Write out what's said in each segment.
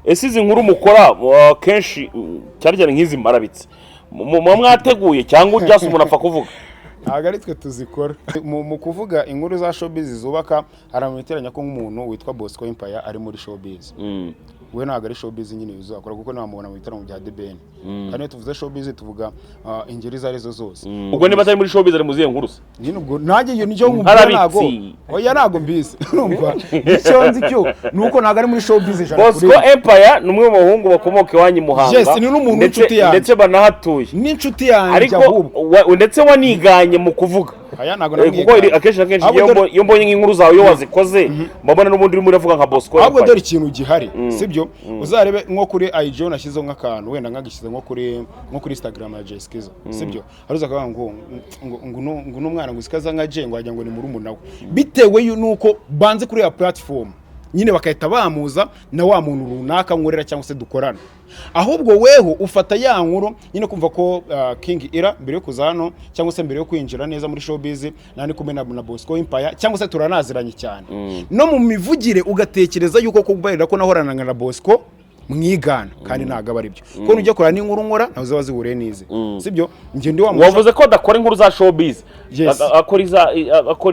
Ese izi nkuru mukora kenshi, cyane cyane nk'izi mparabitse, muba mwateguye cyangwa just umuntu apfa kuvuga? Ntabwo ari twe tuzikora. Mu kuvuga inkuru za showbiz zubaka, hari abantu biteranya ko nk'umuntu witwa Bosco Empire ari muri showbiz. We ntabwo ari showbiz nyine yuzuye akora, kuko ntamubona mu bitaramo bya The Ben. Kandi iyo tuvuze showbiz tuvuga ingeri izo arizo zose. Ubwo niba atari muri showbiz, ari mu zihe nkuru se? Nyine ubwo nanjye iyo nicyo nkubwira. Mparabitsi. Ntabwo, oya, ntabwo mbizi. Urumva, icyo nzi cyo ni uko ntabwo ari muri showbiz ijana Bosco kuri Empire ni umwe mu bahungu bakomoka iwanyu i Muhanga. Yes, ni n'umuntu w'inshuti yanjye. Ndetse banahatuye. N'inshuti yanjye. Ariko Ahubwo ndetse waniganye mu kuvuga. Aya ntabwo Kuko akenshi na kenshi Ahubwo iyo iyo mbonye nk'inkuru zawe, iyo wazikoze, mbona n'ubundi urimo uravuga nka Bosco Ahubwo Empire. dore ikintu gihari, sibyo? Uzarebe nko kuri IG nashyizeho nk'akantu, wenda nkagishyize nko kuri Instagram ya Jay Skiza, sibyo? Haruza akavuga ngo n'umwana ngo usikaza nka Jay, ngo wagira ngo ni murumuna we, bitewe nuko banze kuri ya platform nyine bagahita bamuza na wa muntu runaka nkorera cyangwa se dukorana. Ahubwo weho ufata ya nkuru nyine, kumva ko King Ira mbere yo kuza hano cyangwa se mbere yo kwinjira neza muri showbiz nani kumwe na Bosco Empire cyangwa se turanaziranye cyane no mu mivugire, ugatekereza yuko kubarira ko nahoranaga na Bosco mwigana, kandi ntabwo aba ari byo, kuko nujya kureba n'inkuru nkora ntabwo ziba zihuriye n'ize, sibyo? Njye ndi wa muntu Wavuze ko adakora inkuru za showbiz. Yes. Akora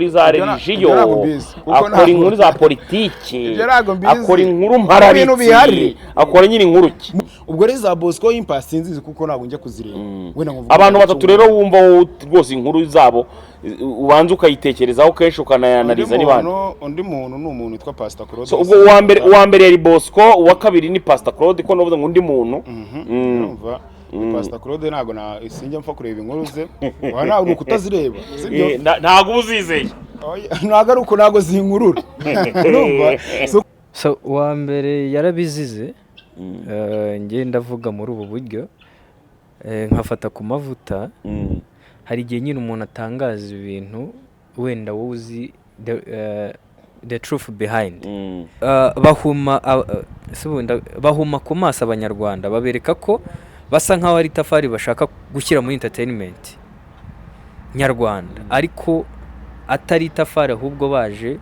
iza religion, Ibyo ntabwo mbizi, kuko akora inkuru za politiki, Ibyo ntabwo mbizi. akora inkuru Ibintu mparabitsi, bihari. akora nyine inkuru ki? Ubwo rero za Bosco Empire sinzizi, kuko ntabwo njya kuzireba. Wenda ngo mvuge Abantu ngo batatu rero wumva wowe rwose inkuru zabo ubanza ukayitekerezaho kenshi, ukanayanariza, Undi ni bande? Undi muntu ni umuntu witwa Pastor Claude. So, ubwo uwa mbere yari Bosco, uwa kabiri ni Pastor Claude, ko navuze ngo undi muntu. Urumva, ni Pastor Claude. Ntabwo na sinjya mpfa kureba inkuru ze. Wa ntabwo ni ukutazireba, sibyo? Ntabwo uba uzizeye. Oya, ntabwo ari uko, ntabwo zinkurura. Urumva? So, So uwa mbere yarabizize. Njye ndavuga muri ubu buryo, nkafata ku mavuta. Hari igihe nyine umuntu atangaza ibintu, wenda wowe uzi the truth behind. Bahuma si ubu bahuma ku maso Abanyarwanda, babereka ko basa nk'aho ari itafari bashaka gushyira muri entertainment nyarwanda, ariko atari itafari, ahubwo baje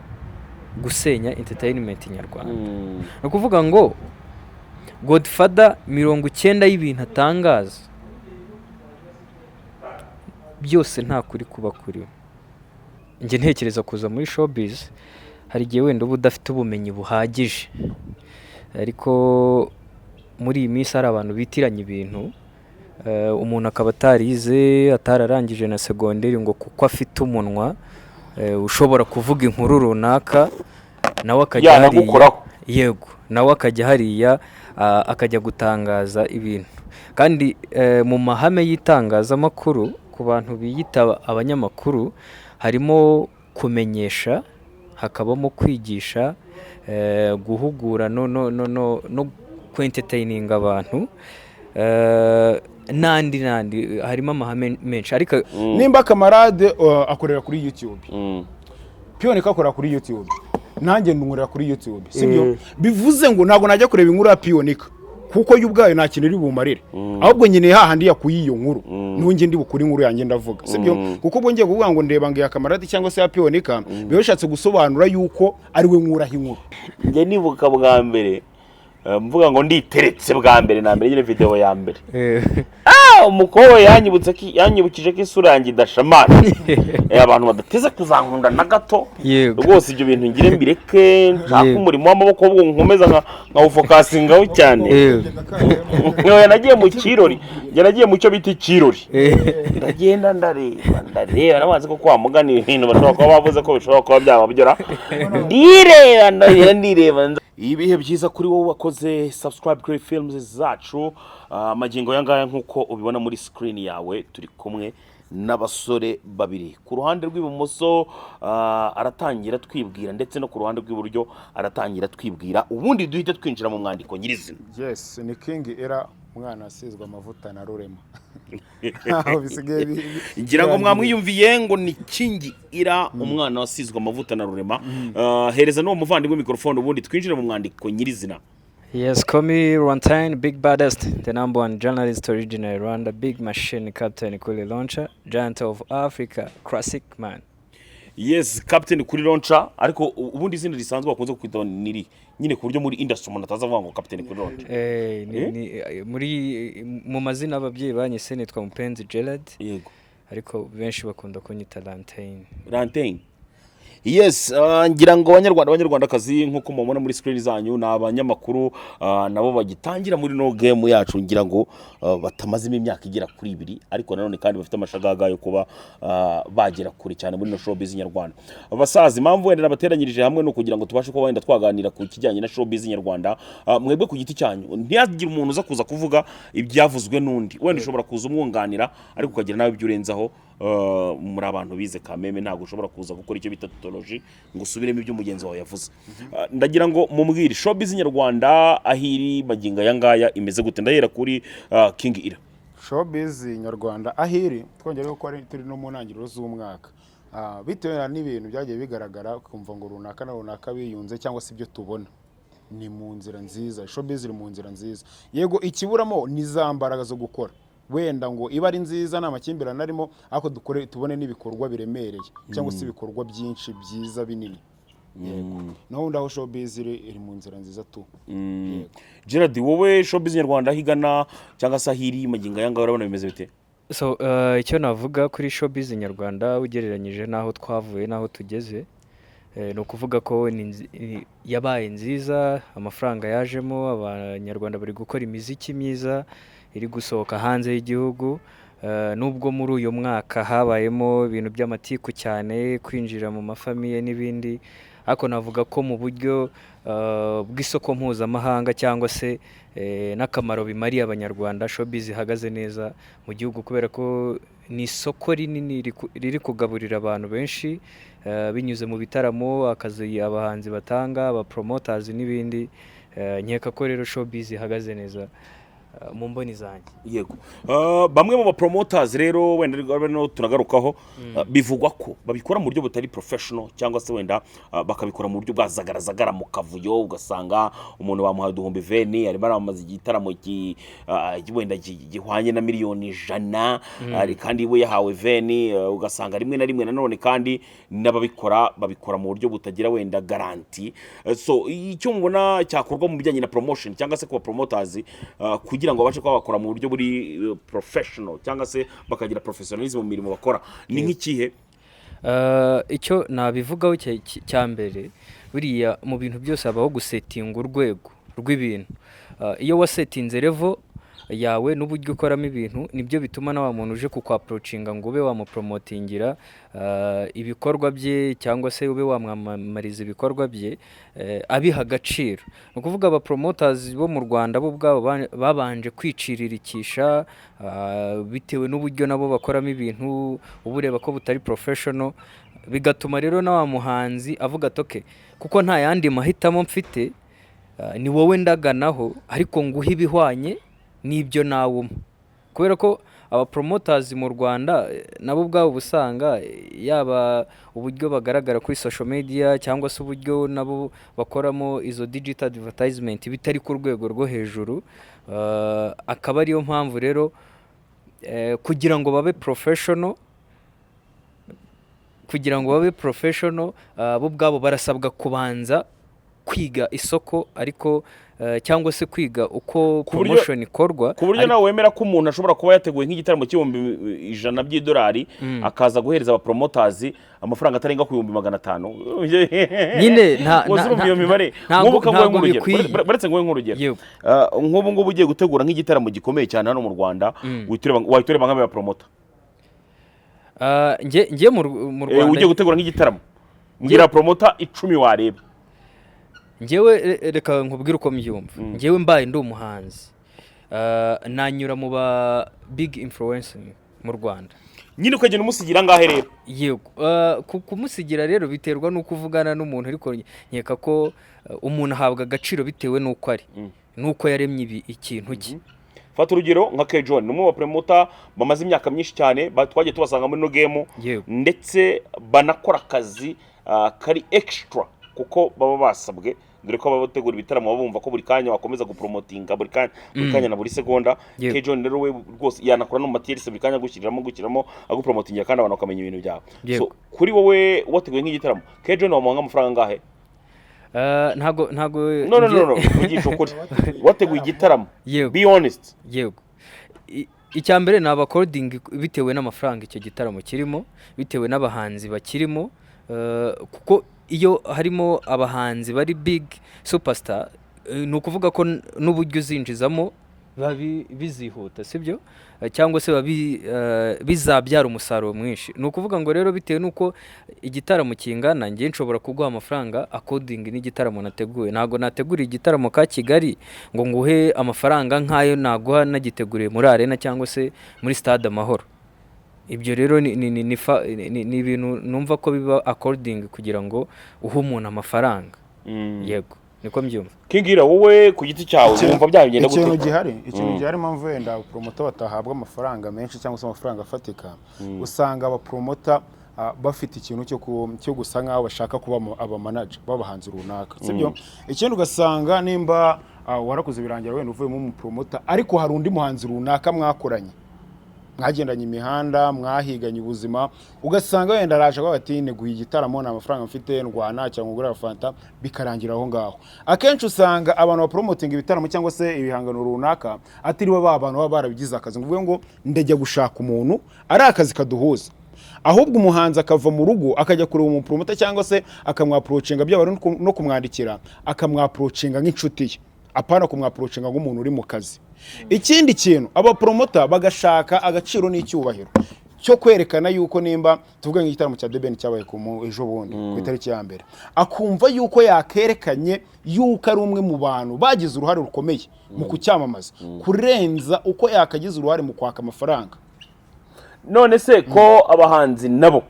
gusenya entertainment nyarwanda. Ni ukuvuga ngo Godfather 90 y'ibintu atangaza byose nta kuri kuba kuriwe. Njye ntekereza kuza muri showbiz, hari igihe wenda uba udafite ubumenyi buhagije, ariko muri iyi minsi hari abantu bitiranya ibintu. Umuntu akaba atarize, atararangije na segonderi, ngo kuko afite umunwa ushobora kuvuga inkuru runaka, nawe akajya hariya. Yanagukoraho. Yego, nawe akajya hariya, akajya gutangaza ibintu. Kandi mu mahame y'itangazamakuru, ku bantu biyita abanyamakuru, harimo kumenyesha, hakabamo kwigisha, guhugura no kwentertaininga abantu, n'andi n'andi. Harimo amahame menshi, ariko Nimba Kamarade akorera kuri YouTube, Piyoneka akorera kuri YouTube, nanjye nkorera kuri YouTube, sibyo? Bivuze ngo ntabwo najya kureba inkuru ya Piyonika, kuko yo ubwayo nta kintu iri bumarire. Ahubwo nkeneye hahandi yakuye iyo nkuru, niho njye ndi bukure inkuru yanjye ndavuga, sibyo? Kuko ubwo ngiye kuvuga ngo ndeba ngo iya Kamarade cyangwa se ya Piyonika, biba bishatse gusobanura yuko ari we nkuraho inkuru. Njye nibuka bwa mbere, mvuga ngo nditeretse bwa mbere na mbere nyine, video ya mbere, umukobwa yanyibutse ko yanyibukije ko isura yanjye idashamaje. Abantu badateze kuzankunda na gato. Rwose ibyo bintu ngire mbireke, nshake umurimo w'amaboko, ahubwo nkomeza nkawufocusingaho cyane. Nkawe nagiye mu kirori, njye nagiye mu cyo bita ikirori. Ndagenda ndareba, ndareba, nabanze ko kwa mugani ibintu bashobora kuba bavuze ko bishobora kuba byababyora. Ndireba, ndareba, ndireba. Ibihe byiza kuri wowe wakoze subscribe kuri films zacu. Magingo aya ngaya, nk'uko ubibona muri screen yawe, turi kumwe n'abasore babiri. Ku ruhande rw'ibumoso aratangira twibwira, ndetse no ku ruhande rw'iburyo aratangira twibwira, ubundi duhite twinjira mu mwandiko nyirizina. Yes, ni King Era, umwana asizwe amavuta na Rurema. Aho bisigaye Ngira ngo mwamwiyumviye ngo ni King Ira, umwana wasizwe amavuta na Rurema. Hereza n'uwo muvandimwe mikorofone, ubundi twinjire mu mwandiko nyirizina. Yes, call me Ruantine, Big Baddest, the number one journalist original Rwanda, Big Machine, Captain Kuli Launcher, Giant of Africa, Classic Man. Yes, Captain kuri Launcher. Ariko ubundi izina risanzwe bakunze kwita niri nyine, ku buryo muri industry umuntu ataza avuga ngo Captain kuri Launcher? Ni mu mazina ababyeyi banyise nitwa Mupenzi Gerard, ariko benshi bakunda kunyita Lantane. Lantane. Yes, ngira ngo abanyarwanda, abanyarwandakazi, nk'uko mubona muri screen zanyu, ni abanyamakuru nabo bagitangira muri no game yacu. Ngira ngo batamazemo imyaka igera kuri 2, ariko nanone kandi bafite amashagaga yo kuba bagera kure cyane muri no showbiz nyarwanda. Abasaza, impamvu wenda nabateranyirije hamwe ni ukugira ngo tubashe kuba wenda twaganira ku kijyanye na showbiz nyarwanda. Mwebwe ku giti cyanyu, ntihagire umuntu uza kuza kuvuga ibyavuzwe n'undi. Wenda ushobora kuza umwunganira, ariko ukagira nawe ibyo urenzaho. Muri abantu bize kameme, ntabwo ushobora kuza gukora icyo bita tautology ngo usubiremo ibyo mugenzi wawe yavuze. Ndagira ngo mumbwire showbiz nyarwanda aho iri magingo aya ngaya imeze gute. Ndahera kuri King Ira. Showbiz nyarwanda aho iri, twongereho ko turi no mu ntangiriro z'umwaka, bitewe n'ibintu byagiye bigaragara, ukumva ngo runaka na runaka biyunze cyangwa se ibyo tubona, ni mu nzira nziza. Showbiz iri mu nzira nziza. Yego, ikiburamo ni za mbaraga zo gukora, wenda ngo iba ari nziza nta makimbirane arimo, ariko dukore tubone n'ibikorwa biremereye cyangwa se ibikorwa byinshi byiza binini. Yego, naho ubundi aho showbiz iri, iri mu nzira nziza tu. Yego. Gerard, wowe showbiz nyarwanda aho igana cyangwa se aho iri magingo aya ngaya, urabona bimeze bite? So icyo navuga kuri showbiz nyarwanda ugereranyije n'aho twavuye n'aho tugeze, ni ukuvuga ko yabaye nziza. Amafaranga yajemo, abanyarwanda bari gukora imiziki myiza iri gusohoka hanze y'igihugu. Nubwo muri uyu mwaka habayemo ibintu by'amatiku cyane, kwinjira mu mafamiye n'ibindi, ariko navuga ko mu buryo bw'isoko mpuzamahanga cyangwa se n'akamaro bimariye abanyarwanda, showbiz ihagaze neza mu gihugu, kubera ko ni isoko rinini riri kugaburira abantu benshi binyuze mu bitaramo, akazi abahanzi batanga, aba promoters n'ibindi. Nkeka ko rero showbiz ihagaze neza mu mboni zanjye. Yego. Bamwe mu ba promoters rero, wenda no turagarukaho, bivugwa ko babikora mu buryo butari professional, cyangwa se wenda bakabikora mu buryo bwa zagarazagara, mu kavuyo, ugasanga umuntu bamuhaye uduhumbi 20, arimo aramamaza igitaramo wenda gihwanye na miliyoni 100, kandi we yahawe 20. Ugasanga rimwe na rimwe nanone kandi n'ababikora babikora mu buryo butagira wenda garantie. So icyo mubona cyakorwa mu bijyanye na promotion cyangwa se ku ba promoters, kugira ngo babashe kuba bakora mu buryo buri professional, cyangwa se bakagira professionalism mu mirimo bakora, ni nk'ikihe? Icyo nabivugaho cya mbere, buriya mu bintu byose habaho gusetinga urwego rw'ibintu. Iyo wasetinze level yawe n'uburyo ukoramo ibintu, nibyo bituma na wa muntu uje kukwapproachinga ngo ube wamupromotingira ibikorwa bye cyangwa se ube wamwamamariza ibikorwa bye, abiha agaciro. Ni ukuvuga aba promoters bo mu Rwanda bo ubwabo babanje kwiciririkisha, bitewe n'uburyo nabo bakoramo ibintu, uba ureba ko butari professional, bigatuma rero na wa muhanzi avuga ati: "Okay, kuko nta yandi mahitamo mfite, ni wowe ndaganaho, ariko nguhe ibihwanye n'ibyo nawe umpa." Kubera ko aba promoters mu Rwanda nabo ubwabo uba usanga, yaba uburyo bagaragara kuri social media cyangwa se uburyo nabo bakoramo izo digital advertisement bitari ku rwego rwo hejuru. Akaba ariyo mpamvu rero kugira ngo babe professional, bo ubwabo barasabwa kubanza kwiga isoko, ariko cyangwa se kwiga uko promotion ikorwa. Ku buryo nawe wemera ko umuntu ashobora kuba yateguye nk'igitaramo cy'ibihumbi 100 by'idolari, akaza guhereza aba promoters amafaranga atarenga ku 500,000? Nyine Uzi, urumva iyo mibare? Ntabwo Nk'ubu kanguhe ntabwo nk'urugero. bikwiye. Baretse nguhe nk'urugero. Yego. Nk'ubu ngubu ugiye gutegura nk'igitaramo gikomeye cyane hano mu Rwanda, wahita ureba nk'aba promoter. Njye mu Rwanda Ugiye gutegura nk'igitaramo, mbwira promoter 10 wareba. Njyewe reka nkubwire uko mbyumva. Njyewe mbaye ndi umuhanzi, nanyura mu ba big influencer mu Rwanda. Nyine ukagenda umusigira angahe rero? Yego. Kumusigira rero biterwa n'uko uvugana n'umuntu, ariko nkeka ko umuntu ahabwa agaciro bitewe n'uko ari, n'uko yaremye ikintu cye. Fata urugero nka K John, ni umwe mu bapromota bamaze imyaka myinshi cyane, twagiye tubasanga muri no game, ndetse banakora akazi kari extra kuko baba basabwe Dore ko abategura ibitaramo baba bumva ko buri kanya wakomeza gupromotinga, buri kanya, buri kanya na buri segonda. Yego. K John rero we rwose yanakora no mu matiyerisi, buri kanya agushyiramo agupromotingira, kandi abantu bakamenya ibintu byawe. Yego. So kuri wowe wateguye nk'igitaramo, K John wamuha nk'amafaranga angahe? Ntago No, vugisha ukuri, wateguye igitaramo. Yego. Be honest. Yego. Icya mbere ni according, bitewe n'amafaranga icyo gitaramo kirimo, bitewe n'abahanzi bakirimo, kuko iyo harimo abahanzi bari big superstar, ni ukuvuga ko n'uburyo uzinjizamo biba bizihuta, sibyo? Cyangwa se biba bizabyara umusaruro mwinshi. Ni ukuvuga ngo rero bitewe n'uko igitaramo kingana, njye nshobora kuguha amafaranga according n'igitaramo nateguye. Ntabwo nateguriye igitaramo ka Kigali ngo nguhe amafaranga nk'ayo naguha nagiteguriye muri Arena cyangwa se muri Stade Amahoro. Ibyo rero ni ibintu numva ko biba according kugira ngo uhe umuntu amafaranga. Yego, niko mbyumva. Kingira, wowe ku giti cyawe wumva byagenda Ikintu gute? gihari, impamvu wenda abapromoter batahabwa amafaranga menshi cyangwa se amafaranga afatika, usanga abapromoter bafite ikintu cyo gusa nk'aho bashaka kuba abamanager b'abahanzi runaka, sibyo? Ikindi ugasanga nimba warakoze birangira wenda uvuyemo umupromoter, ariko hari undi muhanzi runaka mwakoranye, mwagendanye imihanda, mwahiganye ubuzima, ugasanga wenda araje avuga ati: "Neguye igitaramo, nta mafaranga mfite, ndwana cyangwa ngurira fanta," bikarangira aho ngaho. Akenshi usanga abantu bapromotinga ibitaramo cyangwa se ibihangano runaka atari bo ba bantu baba barabigize akazi, ngo uvuge ngo ndajya gushaka umuntu ari akazi kaduhuza, ahubwo umuhanzi akava mu rugo akajya kureba umupromoter cyangwa se akamwapproachinga, byaba ari no kumwandikira, akamwapproachinga nk'inshuti ye, apana kumwapproachinga nk'umuntu uri mu kazi. Ikindi kintu, abapromoter bagashaka agaciro n'icyubahiro cyo kwerekana yuko nimba tuvuge nk'igitaramo cya The Ben cyabaye ejo bundi ku itariki ya 1, akumva yuko yakerekanye yuko ari umwe mu bantu bagize uruhare rukomeye mu kucyamamaza kurenza uko yakagize uruhare mu kwaka amafaranga. None se ko abahanzi nabo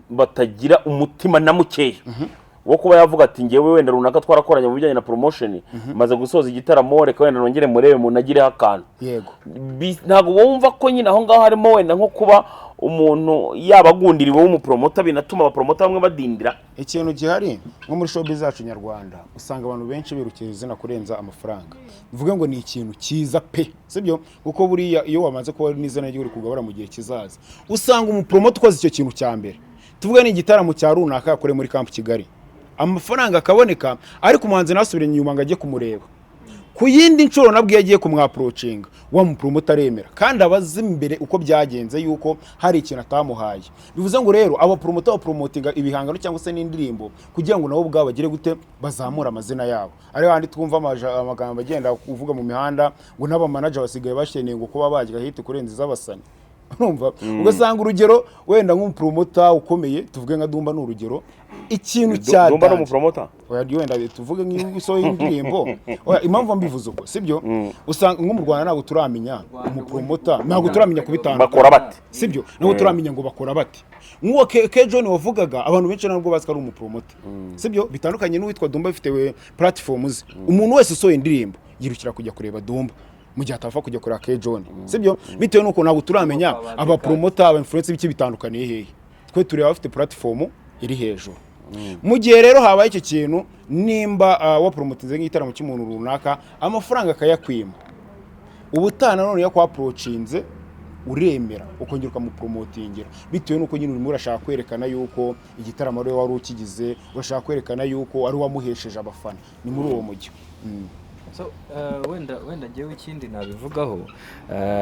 batagira umutima na mukeya wo kuba yavuga ati: "Ngewe wenda runaka twarakoranye mu bijyanye na promotion, maze gusoza igitaramo, reka wenda nongere murebe munagireho akantu"? Ntabwo wumva ko nyine aho ngaho harimo wenda nko kuba umuntu yaba agundiriwe w'umupromoter, binatuma abapromoter bamwe badindira? Ikintu gihari, nko muri showbiz zacu nyarwanda, usanga abantu benshi birukira izina kurenza amafaranga. Mvuge ngo ni ikintu cyiza pe, sibyo? Kuko buriya iyo wamaze kuba n'izina ry'uri kugabura mu gihe kizaza, usanga umupromoter ukoze icyo kintu cya mbere, tuvuge ni igitaramo cya runaka yakorewe muri Camp Kigali, amafaranga akaboneka, ariko umuhanzi ntasubire inyuma ngo ajye kumureba ku yindi nshuro, nabwo iyo agiye kumwapproachinga, wa mupromoter aremera, kandi aba azi imbere uko byagenze yuko hari ikintu atamuhaye. Bivuze ngo rero abapromoter bapromotinga ibihangano cyangwa se n'indirimbo kugira ngo nabo ubwabo bagire gute? Bazamure amazina yabo. Ari handi twumva amagambo agenda kuvuga mu mihanda ngo n'abamanager basigaye basheneye ngo kuba bajya hit kurenza iz'abasani. Urumva, ugasanga urugero wenda nk'umupromoter ukomeye, tuvuge nka Dumba, ni urugero, ikintu cya Dumba ni danger. umupromoter? Oya, wenda tuvuge nk'isohoye indirimbo. Oya, impamvu mbivuze uko sibyo, usanga nko mu Rwanda ntabwo turamenya umupromoter, ntabwo turamenya kubitandukanya. Bakora bate? Sibyo? Ntabwo turamenya ngo bakora bate. Nk'uwo K John wavugaga, abantu benshi ntabwo bazi ko ari umupromoter, sibyo? Bitandukanye n'uwitwa Dumba bifite platform ze. Umuntu wese usohoye indirimbo yirukira kujya kureba Dumba mu gihe atava kujya kureba K John, sibyo? Bitewe n'uko ntabwo turamenya abapromoter, aba influencer biki bitandukaniye hehe. Twe tureba abafite platform iri hejuru. Mu gihe rero habaye icyo kintu, nimba wapromotinze nk'igitaramo cy'umuntu runaka, amafaranga akayakwima, ubutaha nanone iyo akwapproachinze uremera ukongera ukamupromotingira, bitewe n'uko nyine urimo urashaka kwerekana yuko igitaramo ari we wari ukigize, urashaka kwerekana yuko ari wamuhesheje abafana. Ni muri uwo mujyo. So, wenda njyewe ikindi nabivugaho,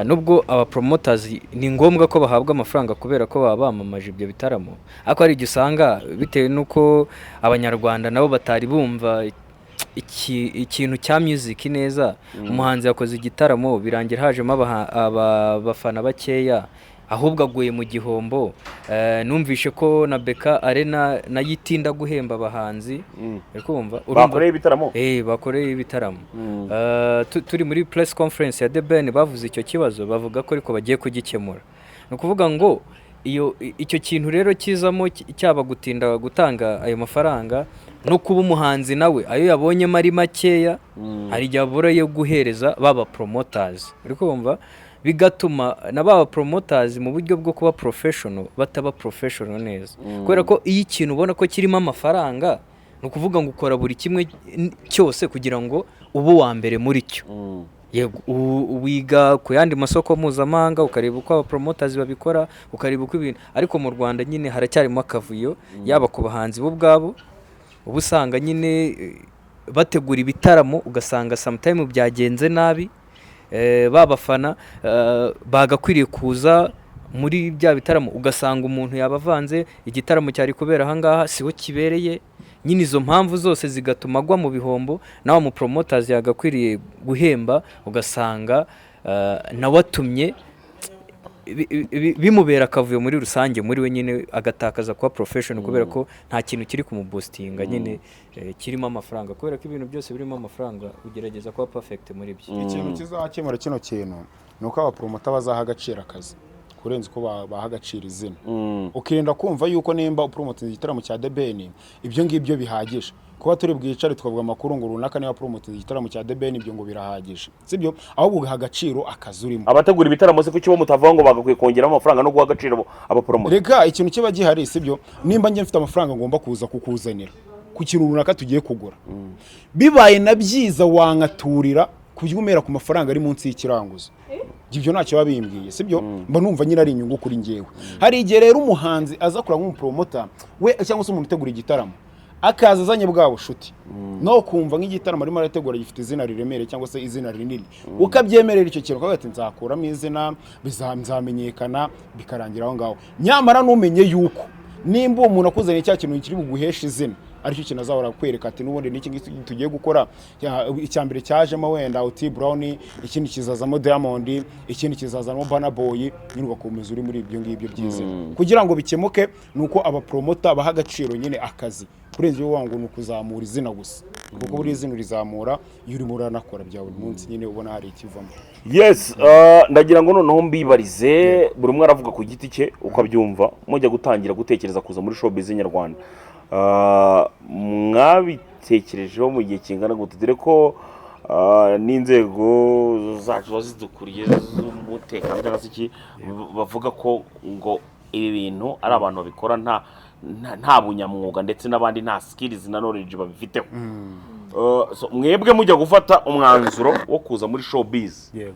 nubwo aba promoters ni ngombwa ko bahabwa amafaranga kubera ko baba bamamaje ibyo bitaramo, ariko hari igihe usanga bitewe n'uko Abanyarwanda nabo batari bumva ikintu cya music neza, umuhanzi yakoze igitaramo birangira hajemo abafana bakeya, ahubwo aguye mu gihombo. Numvishe ko na BK Arena nayo itinda guhemba abahanzi. Uri kumva? Bakoreye ibitaramo. Bakoreye ibitaramo. Turi muri press conference ya The Ben bavuze icyo kibazo, bavuga ko ariko bagiye kugikemura. Ni ukuvuga ngo iyo icyo kintu rero kizamo cyaba gutinda gutanga ayo mafaranga no kuba umuhanzi nawe ayo yabonyemo ari makeya, hari igihe abura yo guhereza baba promoters. Uri kumva? Bigatuma na baba promoters mu buryo bwo kuba professional bataba professional neza, kubera ko iyo ikintu ubona ko kirimo amafaranga Ni ukuvuga ngo ukora buri kimwe cyose kugira ngo ube uwa mbere muri cyo. Yego, wiga ku yandi masoko mpuzamahanga, ukareba uko abapromoters babikora, ukareba uko ibintu. Ariko mu Rwanda nyine haracyarimo akavuyo, yaba ku bahanzi bo ubwabo, uba usanga nyine bategura ibitaramo, ugasanga sometime byagenze nabi, ba bafana bagakwiriye kuza muri bya bitaramo, ugasanga umuntu yabavanze, igitaramo cyari kubera ahangaha siho kibereye. Nyine izo mpamvu zose zigatuma agwa mu bihombo, nawe mu promoters yagakwiriye guhemba, ugasanga nawe atumye bimubera akavuyo muri rusange muri we nyine, agatakaza kuba professional kubera ko nta kintu kiri kumuboostinga nyine kirimo amafaranga, kubera ko ibintu byose birimo amafaranga ugerageza kuba perfect muri byo. Ikintu kizakemura kino kintu ni uko abapromoter bazaha agaciro akazi kurenza uko baha agaciro izina, ukirinda kumva yuko nimba upromotinze igitaramo cya The Ben, ibyo ngibyo bihagije. Kuba turi bwicare tukavuga amakuru ngo runaka niba promotinze igitaramo cya The Ben, ibyo ngo birahagije, sibyo? Ahubwo ugaha agaciro akazi urimo. Abategura ibitaramo se kuki bo mutavuga ngo bagakwiye kongeramo amafaranga no guha agaciro abapromoter? Reka, ikintu kiba gihari, sibyo? Nimba njye mfite amafaranga ngomba kuza kukuzanira ku kintu runaka tugiye kugura, bibaye na byiza wankaturira ku byumera ku mafaranga ari munsi y'ikiranguzo. Ibyo ntacyo biba bimbwiye, sibyo? Mba numva nyine ari inyungu kuri njyewe. Hari igihe rero umuhanzi aza kureba nk'umupromoter we cyangwa se umuntu utegura igitaramo, akaza azanye bwa bushuti no kumva nk'igitaramo arimo arategura gifite izina riremereye cyangwa se izina rinini, ukabyemerera icyo kintu, ukavuga ati nzakuramo izina, nzamenyekana, bikarangira aho ngaho. Nyamara ntumenye yuko nimba uwo muntu akuzaniye cya kintu kiri buguheshe izina, aricyo kintu azahora kwereka ati n'ubundi n'iki ngiki tugiye gukora, icya mbere cyajemo wenda Otile Brown, ikindi kizazamo Diamond, ikindi kizazamo Burna Boy, nyine ugakomeza uri muri ibyo ngibyo by'izina. Kugira ngo bikemuke ni uko abapromoter baha agaciro nyine akazi kurenza iyo ngo ni ukuzamura izina gusa, kuko buri izina urizamura iyo urimo uranakora bya buri munsi, nyine ubona hari ikivamo. Yes, ndagira ngo noneho mbibarize, buri umwe aravuga ku giti cye uko abyumva. Mujya gutangira gutekereza kuza muri showbiz nyarwanda, mwabitekerejeho mu gihe kingana gute? Dore ko n'inzego zacu ziba zidukuriye z'umutekano cyangwa se iki, bavuga ko ngo ibi bintu ari abantu babikora nta bunyamwuga, ndetse n'abandi nta skills na knowledge babifiteho. So, mwebwe mujya gufata umwanzuro wo kuza muri showbiz, yego,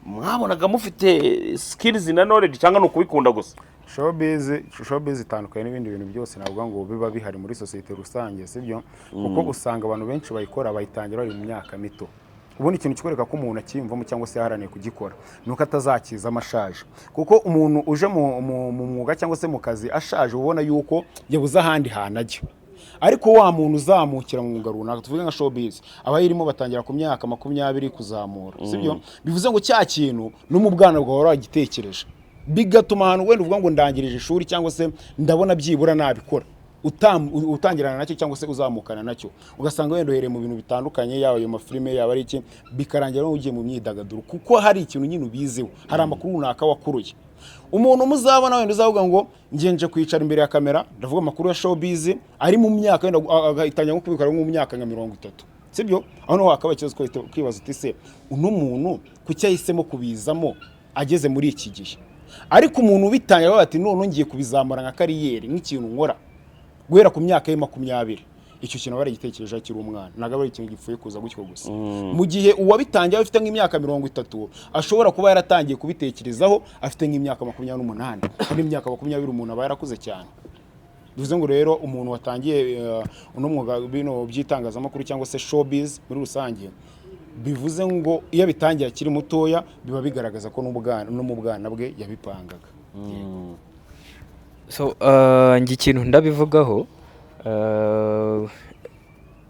mwabonaga mufite skills na knowledge cyangwa ni ukubikunda gusa? Showbiz itandukanye n'ibindi bintu byose navuga ngo biba bihari muri sosiyete rusange, sibyo? Kuko usanga abantu benshi bayikora bayitangira bari mu myaka mito. Ubundi ikintu kikwereka ko umuntu akiyumvamo cyangwa se yaharaniye kugikora ni uko atazakiza ashaje, kuko umuntu uje mu mwuga cyangwa se mu kazi ashaje, ubona yuko yabuze ahandi hantu ajya. Ariko wa muntu uzamukira mu mwuga runaka, tuvuge nka showbiz, abayirimo batangira ku myaka 20 kuzamura, sibyo? Bivuze ngo cya kintu no mu bwana bwawe wagitekereje, bigatuma ahantu wenda uvuga ngo ndangirije ishuri cyangwa se ndabona byibura nabikora, utangirana nacyo cyangwa se uzamukana nacyo, ugasanga wenda uhereye mu bintu bitandukanye, yaba ayo mafilime, yaba ari iki, bikarangira nawe ugiye mu myidagaduro, kuko hari ikintu nyine ubiziho, hari amakuru runaka wakuruye. Umuntu muzabona wenda uzavuga ngo ngenje kwicara imbere ya kamera ndavuga amakuru ya showbiz, ari mu myaka wenda agatangira nko kubikora nko mu myaka nka 30, sibyo? Aho niho hakaba ikibazo, kwibaza uti se uno muntu kuki yahisemo kubizamo ageze muri iki gihe? Ariko umuntu ubitangira avuga ati none ngiye kubizamura nka career, nk'ikintu nkora guhera ku myaka ye 20, icyo kintu aba yaragitekereje akiri umwana, ntabwo aba ari ikintu gipfuye kuza gutyo gusa. Mu gihe uwabitangiye afite nk'imyaka 30 ashobora kuba yaratangiye kubitekerezaho afite nk'imyaka 28, kandi imyaka 20 umuntu aba yarakuze cyane. Bivuze ngo rero umuntu watangiye uno mwuga, bino by'itangazamakuru cyangwa se showbiz muri rusange, bivuze ngo iyo abitangiye akiri mutoya, biba bigaragaza ko no mu bwana bwe yabipangaga. So njye ikintu ndabivugaho,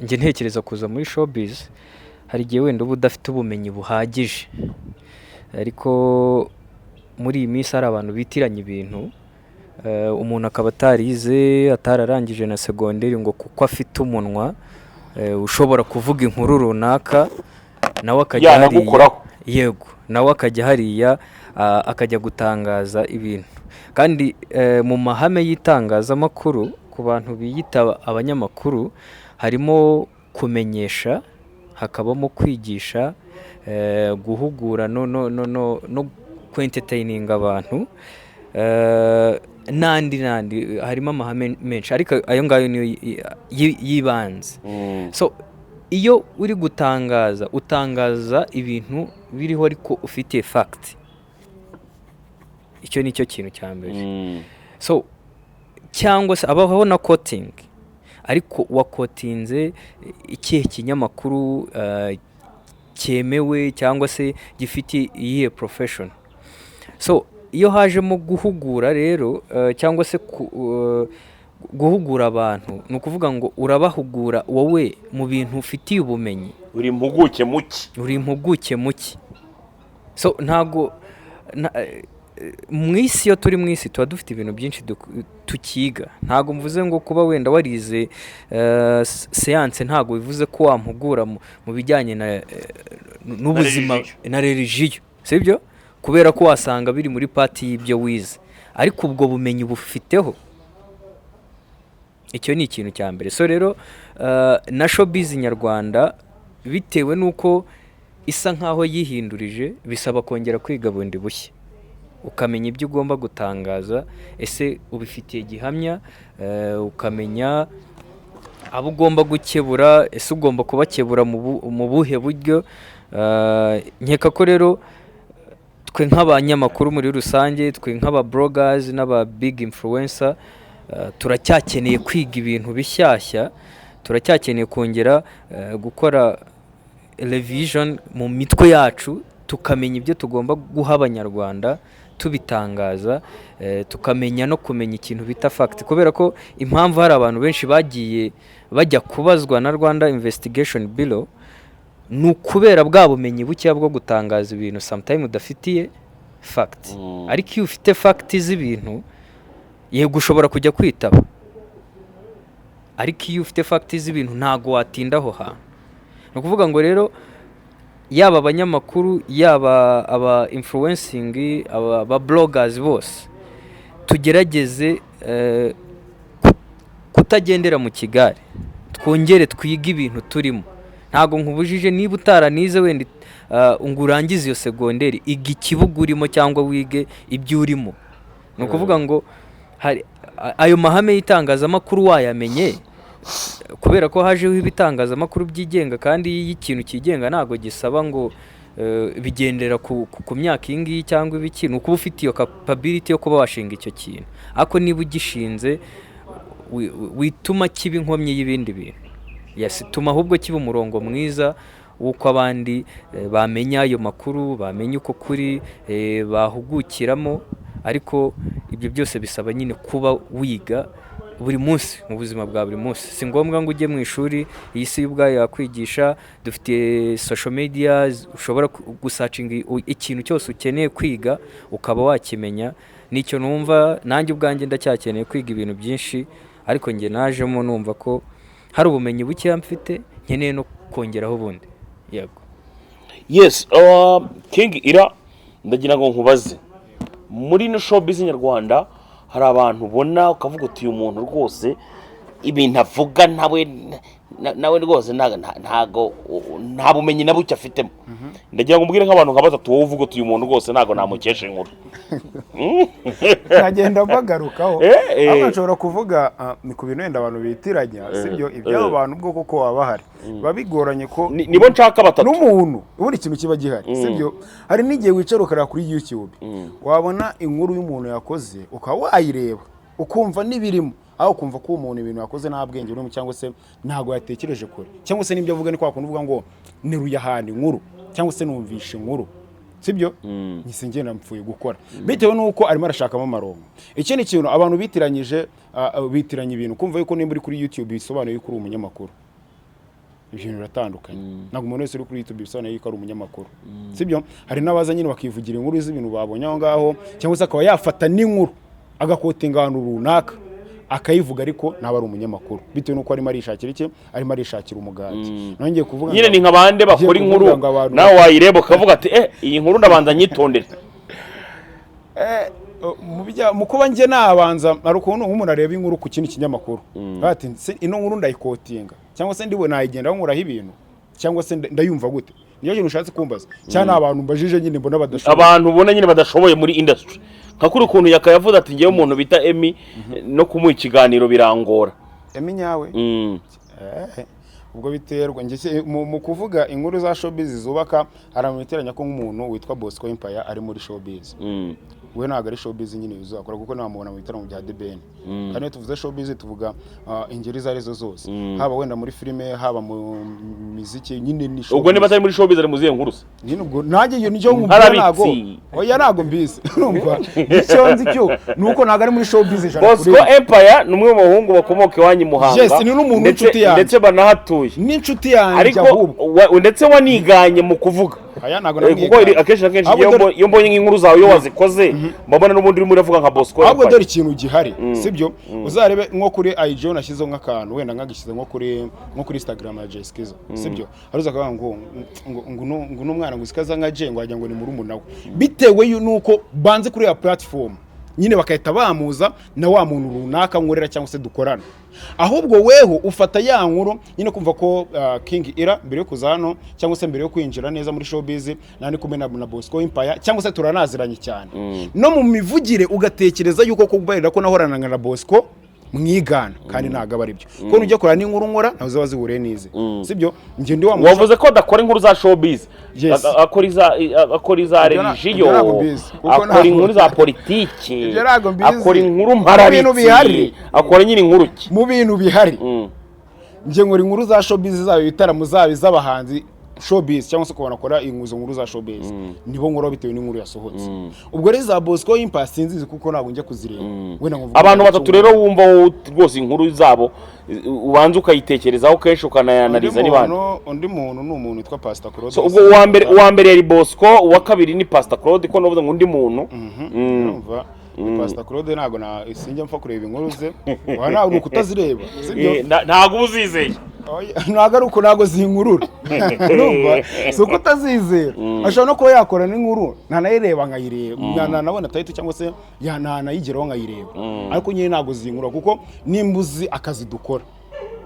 njye ntekereza kuza muri showbiz, hari igihe wenda uba udafite ubumenyi buhagije, ariko muri iyi minsi hari abantu bitiranya ibintu, umuntu akaba atarize, atararangije na segonderi, ngo kuko afite umunwa ushobora kuvuga inkuru runaka, nawe akajya hariya. Yanagukoraho. Yego, nawe akajya hariya, akajya gutangaza ibintu. Kandi mu mahame y'itangazamakuru, ku bantu biyita abanyamakuru, harimo kumenyesha, hakabamo kwigisha, guhugura no kwentertaininga abantu. N'andi harimo amahame menshi, ariko ayo ngayo niyo y'ibanze. So iyo uri gutangaza, utangaza ibintu biriho ariko ufitiye fact. Icyo ni cyo kintu cya mbere. So cyangwa se abaho na quoting, ariko waquotinze ikihe kinyamakuru cyemewe cyangwa se gifite iyihe profession? So iyo hajemo guhugura rero, cyangwa se guhugura abantu, ni ukuvuga ngo urabahugura wowe mu bintu ufitiye ubumenyi. Uri impuguke muki? Uri impuguke muki. So ntago mu isi, iyo turi mu isi tuba dufite ibintu byinshi tukiga. Ntago mvuze ngo kuba wenda warize siyanse ntago bivuze ko wampugura mu bijyanye na n'ubuzima. Religion. Na religion, sibyo? Kubera ko wasanga biri muri part y'ibyo wize, ariko ubwo bumenyi bufiteho. Icyo ni ikintu cya mbere. So rero na showbiz nyarwanda, bitewe n'uko isa nkaho yihindurije, bisaba kongera kwiga bundi bushya, ukamenya ibyo ugomba gutangaza, ese ubifitiye gihamya, ukamenya abo ugomba gukebura, ese ugomba kubakebura mu buhe buryo? Nkeka ko rero twe nk'abanyamakuru muri rusange, twe nk'aba bloggers n'aba big influencer, turacyakeneye kwiga ibintu bishyashya, turacyakeneye kongera gukora revision mu mitwe yacu, tukamenya ibyo tugomba guha Abanyarwanda tubitangaza, tukamenya no kumenya ikintu bita fact. Kubera ko impamvu hari abantu benshi bagiye bajya kubazwa na Rwanda Investigation Bureau ni ukubera bwa bumenyi bukeya bwo gutangaza ibintu sometime udafitiye fact. Ariko iyo ufite fact z'ibintu, yego ushobora kujya kwitaba, ariko iyo ufite fact z'ibintu ntago watinda aho hantu. Ni ukuvuga ngo rero yaba abanyamakuru, yaba aba influencing, aba bloggers bose, tugerageze kutagendera mu kigare, twongere twige ibintu turimo. Ntabwo nkubujije, niba utaranize wenda ngo urangize iyo segonderi, iga ikibuga urimo cyangwa wige ibyo urimo. Ni ukuvuga ngo hari ayo mahame y'itangazamakuru wayamenye, kubera ko hajeho ibitangazamakuru byigenga, kandi iyo ikintu cyigenga ntabwo gisaba ngo bigendera ku myaka iyi ngiyi cyangwa ibiki. Ni ukuba ufite iyo capability yo kuba washinga icyo kintu, ariko niba ugishinze wituma kiba inkomyi y'ibindi bintu. Yes, tuma ahubwo kiba umurongo mwiza w'uko abandi bamenya ayo makuru, bamenya uko kuri, bahugukiramo. Ariko ibyo byose bisaba nyine kuba wiga buri munsi mu buzima bwa buri munsi. Si ngombwa ngo ujye mu ishuri, iyi si ubwayo yakwigisha. Dufite social media, ushobora gusearchinga ikintu cyose ukeneye kwiga ukaba wakimenya. Nicyo numva nanjye ubwanjye ndacyakeneye kwiga ibintu byinshi, ariko njye najemo numva ko hari ubumenyi bukeya mfite nkeneye no kongeraho ubundi. Yego. Yes, King Ira, ndagira ngo nkubaze: muri ino showbiz nyarwanda hari abantu ubona ukavuga uti: "Uyu muntu rwose ibintu avuga nawe rwose ntago nta bumenyi na buke afitemo." Ndagira ngo umbwire nk'abantu nka batatu wowe uvuga uti: "Uyu muntu rwose ntago namukesha inkuru." Nkagenda mbagarukaho. Ahubwo nshobora kuvuga ni ku bintu wenda abantu bitiranya, sibyo? Iby'abo bantu ubwo koko baba bahari, biba bigoranye ko Nibo nshaka batatu. N'umuntu ubundi ikintu kiba gihari, sibyo? Hari n'igihe wicara ukareba kuri YouTube, wabona inkuru y'umuntu yakoze, ukaba wayireba ukumva n'ibirimo, aho ukumva ko uwo muntu ibintu yakoze nta bwenge burimo, cyangwa se ntabwo yatekereje kure, cyangwa se n'ibyo avuga ni kwa kundi uvuga ngo neruye ahantu inkuru, cyangwa se numvishe inkuru, sibyo? Nkise ngenda mpfuye gukora bitewe n'uko arimo arashakamo amarongo. Ikindi kintu abantu bitiranyije, bitiranya ibintu, kumva yuko nimba uri kuri YouTube bisobanuye yuko uri umunyamakuru. Ibyo bintu biratandukanye. Ntabwo umuntu wese uri kuri YouTube bisobanuye yuko ari umunyamakuru, sibyo? Hari n'abaza nyine bakivugira inkuru z'ibintu babonye aho ngaho, cyangwa se akaba yafata n'inkuru agaquotinga ahantu runaka akayivuga, ariko ntaba ari umunyamakuru bitewe n'uko arimo arishakira iki? Arimo arishakira umugati. Nongeye kuvuga Nyine ni nka bande bakora Ngiye inkuru kuvuga ngo abantu nawe wayireba ukavuga ati: "Eh, iyi nkuru ndabanza nyitondere." Mu kuba njye nabanza, hari ukuntu nk'umuntu areba inkuru ku kindi kinyamakuru ati: "Se ino nkuru ndayiquotinga, cyangwa se ndiwe nayigenda nkuraho ibintu, cyangwa se ndayumva gute?" Niyo kintu ushatse kumbaza, cyane abantu mbajije nyine mbona badashoboye? Abantu ubona nyine badashoboye muri industry, nka kuri ukuntu yakayavuze ati: "Ngewe umuntu bita Emmy no kumuha ikiganiro birangora." Emmy nyawe? Mm. Ubwo biterwa. Njye mu kuvuga inkuru za showbiz zubaka, hari abantu biteranya ko nk'umuntu witwa Bosco Empire ari muri showbiz. We ntabwo ari showbiz nyine bizakora, kuko ntamubona mu bitaramo bya The Ben. Kandi iyo tuvuze showbiz tuvuga ingeri izo arizo zose, haba wenda muri filime, haba mu miziki, nyine ni Ubwo niba showbiz. atari muri showbiz, ari mu zihe nkuru se? Nyine ubwo nanjye iyo nicyo nkubwira. Harabitsi. Ntago, oya, ntago mbizi. Urumva, icyo nzi cyo ni uko ntabwo ari muri showbiz ijana kuri Bosco Empire ni umwe mu bahungu bakomoka iwanyu i Muhanga. Yes, ni n'umuntu w'inshuti yanjye. Ndetse banahatuye. N'inshuti yanjye. Ariko Ahubwo ndetse waniganye mu kuvuga. Aya ntabwo Kuko akenshi na kenshi Ahubwo iyo iyo mbonye nk'inkuru zawe, iyo wazikoze, mbabona n'ubundi urimo uravuga nka Bosco Ahubwo Empire. dore ikintu gihari, sibyo? Uzarebe nko kuri IG nashyizeho nk'akantu, wenda nkagishyize nko kuri Instagram ya Jay Skiza, sibyo? Hari uza akavuga ngo uno mwana ngo usikaza nka Jay, ngo wagira ngo ni murumuna we, bitewe nuko banze kuri ya platform nyine bagahita bamuza na wa muntu runaka nkorera cyangwa se dukorana. Ahubwo weho ufata ya nkuru nyine kumva ko King Ira mbere yo kuza hano cyangwa se mbere yo kwinjira neza muri showbiz nani kumwe na Bosco Empire cyangwa se turanaziranye cyane, no mu mivugire ugatekereza yuko kubarira ko nahoranaga na Bosco mwigana, kandi ntabwo aba ari byo, kuko nujya kureba n'inkuru nkora ntabwo ziba zihuriye n'ize, sibyo? Njye ndi wa muntu Wavuze ko adakora inkuru za showbiz. Yes. Akora iza Ibyo religion, ntabwo mbizi, kuko akora inkuru za politiki, Ibyo ntabwo mbizi. akora inkuru Mu bintu mpararitsi, bihari. akora nyine inkuru ki? Mu bintu bihari, njye nkora inkuru za showbiz, zaba ibitaramo, zaba iz'abahanzi showbiz, cyangwa se ukabona akora izo nkuru za showbiz, nibo nkora bitewe n'inkuru yasohotse. Ubwo rero za Bosco Empire sinzizi, kuko ntabwo njya kuzireba wenda ngo mvuge Abantu ngo batatu rero wumva wowe rwose inkuru zabo ubanza ukayitekerezaho kenshi, ukanayanariza, Undi ni bande? Undi muntu ni umuntu witwa Pastor Claude. So, ubwo uwa mbere yari Bosco, uwa kabiri ni Pastor Claude, ko navuze ngo undi muntu. Urumva, ni Pastor Claude. Ntabwo na sinjya mpfa kureba inkuru ze, wa ntabwo ni ukutazireba, sibyo? Ntabwo uba uzizeye. Oya, ntabwo ari uko, ntabwo zinkurura. Urumva, si uko utazizera, ashobora no kuba yakora n'inkuru ntanayireba nkayireba, ntanabona title cyangwa se ntanayigeraho nkayireba, ariko nyine ntabwo zinkurura, kuko nimba uzi akazi dukora,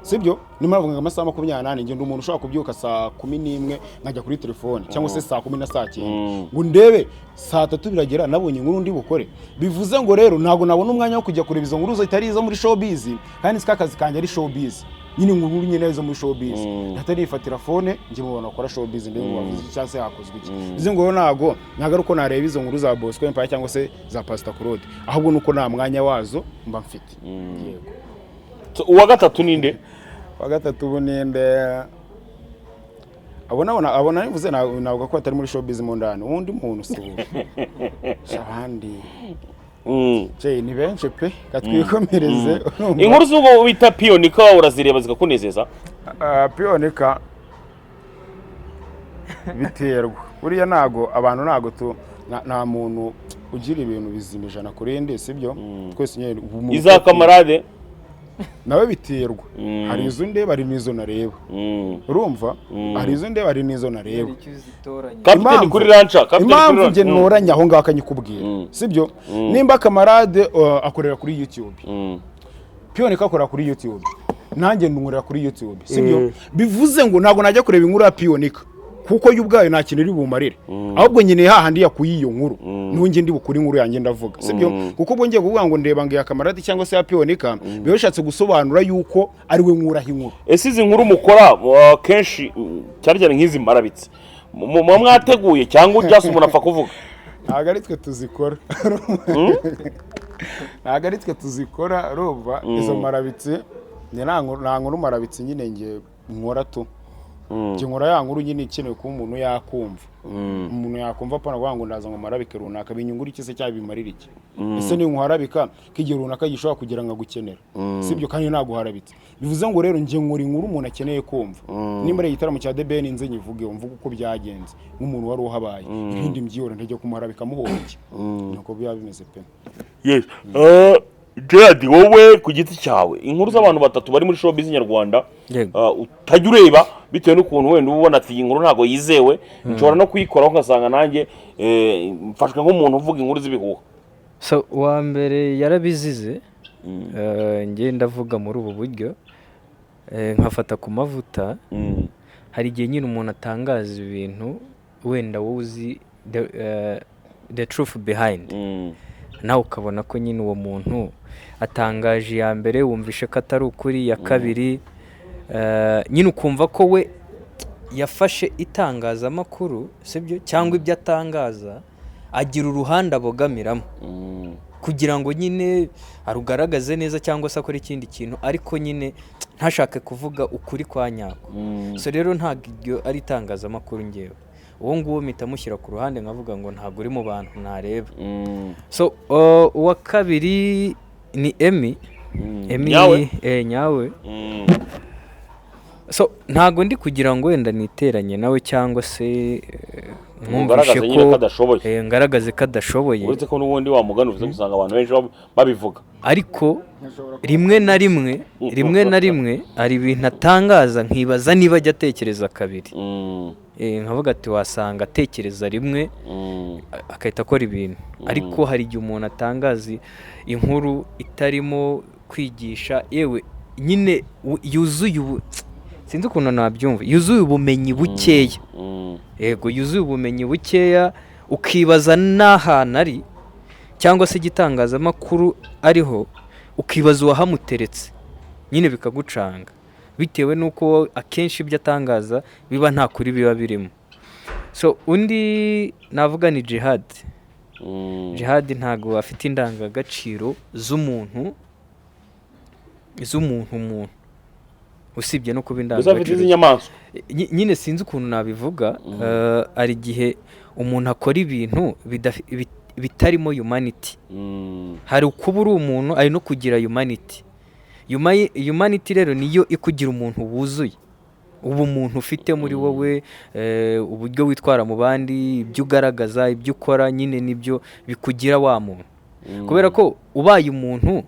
sibyo? Niyo mpamvu ngo amasaha 24, ngenda umuntu ushobora kubyuka saa 11 nkajya kuri telefone, cyangwa se saa 10 na saa 9, ngo ndebe saa 3 biragera nabonye inkuru ndi bukore. Bivuze ngo rero ntabwo nabona umwanya wo kujya kureba izo nkuru zitari izo muri showbiz, kandi siko akazi kanjye ari showbiz nyine, inkuru nyine zo muri showbiz. Ndahita nifatira phone njye mu bantu bakora showbiz, ndebe ngo bavuze iki cyangwa se hakozwe iki. Bivuze ngo rero ntabwo ari uko nareba izo nkuru za Bosco Empire cyangwa se za Pastor Claude, ahubwo nuko nta mwanya wazo mba mfite. Yego. So, uwa gatatu ninde? Wa gatatu ubu ninde? Abo narivuze ntabwo ko atari muri showbiz mu ndani. Uwundi muntu si ubu abandi. Jay, ni benshi pe, katwikomereze, urumva? Inkuru z'ubwo bita Piyonika urazireba zikakunezeza? Ah, Piyonika biterwa. Buriya ntago abantu ntago tu nta muntu ugira ibintu bizima ijana kuri indi, sibyo? Twese nyine ubu Iza Kamarade? Nawe biterwa, hari izo ndeba, hari n'izo nareba. Urumva, hari izo ndeba, hari n'izo nareba. Icyo uzitoranya. Kapiteni kuri ranca, kapiteni kuri Impamvu ranca. njye ntoranya aho ngaho akanyikubwira, sibyo? Nimba Kamarade akorera kuri YouTube, Piyonika akorera kuri YouTube, nanjye nkorera kuri YouTube, sibyo? Bivuze ngo ntabwo najya kureba inkuru ya Piyonika, kuko yo ubwayo nta kintu iri bumarire, ahubwo nyine hahandi yakuye iyo nkuru niho njye ndi bukure inkuru yanjye ndavuga, sibyo? Kuko ubwo ngiye kuvuga ngo ndeba ngo iya Kamarade cyangwa se ya Piyonika, biba bishatse gusobanura yuko ari we nkuraho inkuru. Ese izi nkuru mukora kenshi, cyane cyane nk'izi mbarabitse, muba mwateguye cyangwa just umuntu apfa kuvuga? Ntabwo ari twe tuzikora, ntabwo ari twe tuzikora. Urumva, izo marabitsi njye nta nkuru marabitsi nyine njye nkora tu. Njye nkora ya nkuru nyine ikenewe kuba umuntu yakumva, umuntu yakumva, apana kuvuga ngo ndaza ngo marabike runaka binyungura iki se cyangwa bimarira iki. Ese niba nkuharabika ko igihe runaka gishobora kugira ngo agukenera, sibyo? Kandi naguharabitse. Bivuze ngo rero njye nkora inkuru umuntu akeneye kumva. Nimba ari igitaramo cya The Ben, nze nyivuge, mvuge uko byagenze nk'umuntu wari uhabaye, ibindi mbyihore. Ntajya kumuharabika muhora iki? Nuko biba bimeze pe. Yes. Gerard, wowe ku giti cyawe, inkuru z'abantu batatu bari muri showbiz nyarwanda Yego. Utajya ureba bitewe n'ukuntu wenda uba ubona ati iyi nkuru ntabwo yizewe, nshobora no kuyikoraho ngasanga nanjye mfashwe nk'umuntu uvuga inkuru z'ibihuha. So, uwa mbere yarabizize. Njye ndavuga muri ubu buryo, nkafata ku mavuta. Hari igihe nyine umuntu atangaza ibintu, wenda wowe uzi the truth behind, nawe ukabona ko nyine uwo muntu atangaje iya mbere, wumvishe ko atari ukuri, iya kabiri, nyine ukumva ko we yafashe itangazamakuru, sibyo, cyangwa ibyo atangaza agira uruhande abogamiramo kugira ngo nyine arugaragaze neza cyangwa se akore ikindi kintu, ariko nyine ntashake kuvuga ukuri kwa nyako. So rero ntabwo iryo ari itangazamakuru. Ngewe uwo nguwo mpita mushyira ku ruhande, nkavuga ngo ntabwo uri mu bantu nareba. So uwa kabiri ni Emi. Emi. Nyawe? Nyawe. So ntabwo ndi kugira ngo wenda niteranye nawe cyangwa se mwumvishe Mugaragaze nyine ko adashoboye. Ngaragaze ko adashoboye. Uretse ko n'ubundi wa mugani uvuze, gusanga abantu benshi babivuga. Ariko rimwe na rimwe hari ibintu atangaza nkibaza niba ajya atekereza kabiri. Nkavuga ati wasanga atekereza rimwe agahita akora ibintu. Ariko hari igihe umuntu atangaza inkuru itarimo kwigisha, yewe nyine yuzuye ubu, sinzi ukuntu nabyumva, yuzuye ubumenyi bukeya. Yego, yuzuye ubumenyi bukeya, ukibaza n'ahantu ari cyangwa se igitangazamakuru ariho, ukibaza uwahamuteretse, nyine bikagucanga bitewe n'uko akenshi ibyo atangaza biba nta kuri biba birimo. So undi navuga ni Jihad. Jihad ntabwo afite indangagaciro z'umuntu umuntu, usibye no kuba Gusa afite indangagaciro iz'inyamaswa. Nyine sinzi ukuntu nabivuga. Hari igihe umuntu akora ibintu bitarimo humanity. Hari ukuba uri umuntu, hari no kugira humanity. Humanity rero niyo ikugira umuntu wuzuye, ubumuntu ufite muri wowe, uburyo witwara mu bandi, ibyo ugaragaza, ibyo ukora, nyine nibyo bikugira wa muntu. Kubera ko ubaye umuntu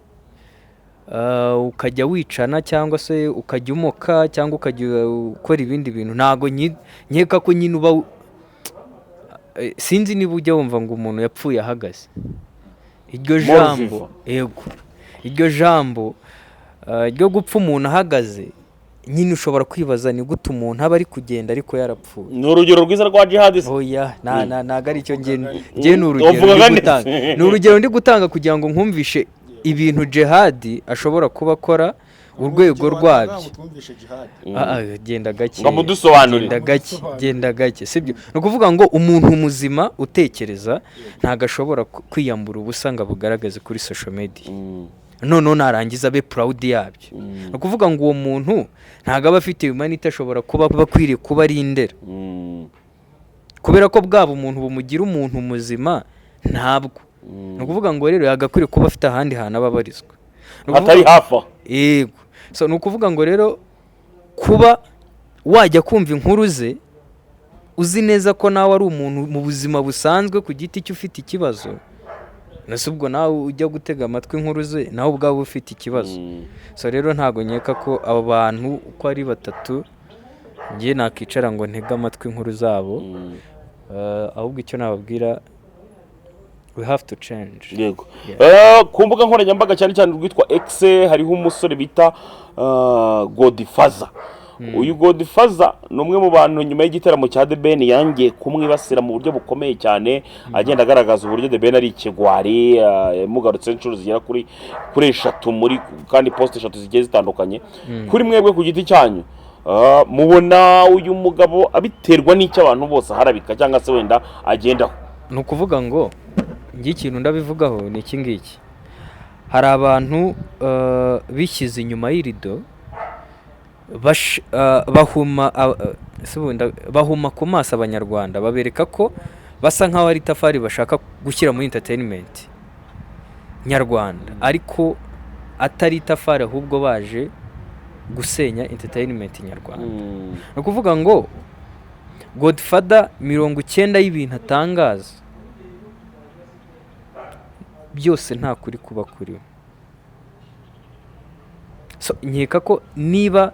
ukajya wicana cyangwa se ukajya umoka cyangwa ukajya ukora ibindi bintu, ntabwo nkeka ko nyine uba sinzi niba ujya wumva ngo umuntu yapfuye ahagaze, iryo Mort jambo. vivant. Yego, iryo jambo ryo gupfa umuntu ahagaze, nyine ushobora kwibaza ni gute umuntu aba ari kugenda ariko yarapfuye. Ni urugero rwiza rwa Jihad se. Oya, ntago ari cyo. Nge ni urugero Uvugaga ndi nde? gutanga, ni urugero ndi gutanga kugira ngo nkumvishe ibintu Jihad ashobora kuba akora, urwego rwabyo. Twumvishe Jihad. Genda gake. Ngo mudusobanurire. Genda gake, genda gake, sibyo? Ni ukuvuga ngo umuntu muzima utekereza ntabwo ashobora kwiyambura ubusa ngo abugaragaze kuri social media, noneho narangiza abe proud yabyo. Ni ukuvuga ngo uwo muntu ntabwo aba afite humanity, ashobora kuba aba akwiriye kuba ari indera, kubera ko bwaba umuntu bumugira umuntu muzima ntabwo. Ni ukuvuga ngo rero yagakwiriye kuba afite ahandi hantu aba abarizwa. Ni ukuvuga- Atari hafi aho. Yego. So ni ukuvuga ngo rero kuba wajya kumva inkuru ze uzi neza ko nawe ari umuntu mu buzima busanzwe ku giti cye ufite ikibazo, nase ubwo nawe ujya gutega amatwi inkuru ze, nawe ubwawe ufite ikibazo. So rero ntabwo nkeka ko abo bantu uko ari batatu njye nakicara ngo ntege amatwi inkuru zabo. Ahubwo icyo nababwira, we have to change. Yego. Ku mbuga nkoranyambaga, cyane cyane urwitwa X, hariho umusore bita Godfather. Uyu Godfather ni umwe mu bantu nyuma y'igitaramo cya The Ben yangiye kumwibasira mu buryo bukomeye cyane, agenda agaragaza uburyo The Ben ari ikigwari. Yamugarutseho inshuro zigera kuri eshatu muri kandi post eshatu zigiye zitandukanye. Kuri mwebwe ku giti cyanyu, mubona uyu mugabo abiterwa n'icyo abantu bose aharabika cyangwa se wenda agendaho? Ni ukuvuga ngo njye ikintu ndabivugaho ni iki ngiki: hari abantu bishyize inyuma y'irido, bahuma se ubundi bahuma ku maso Abanyarwanda, babereka ko basa nk'aho ari itafari bashaka gushyira muri entertainment nyarwanda, ariko atari itafari, ahubwo baje gusenya entertainment nyarwanda. Ni ukuvuga ngo Godfather 90 y'ibintu atangaza byose nta kuri kuba kuriho. So nkeka ko niba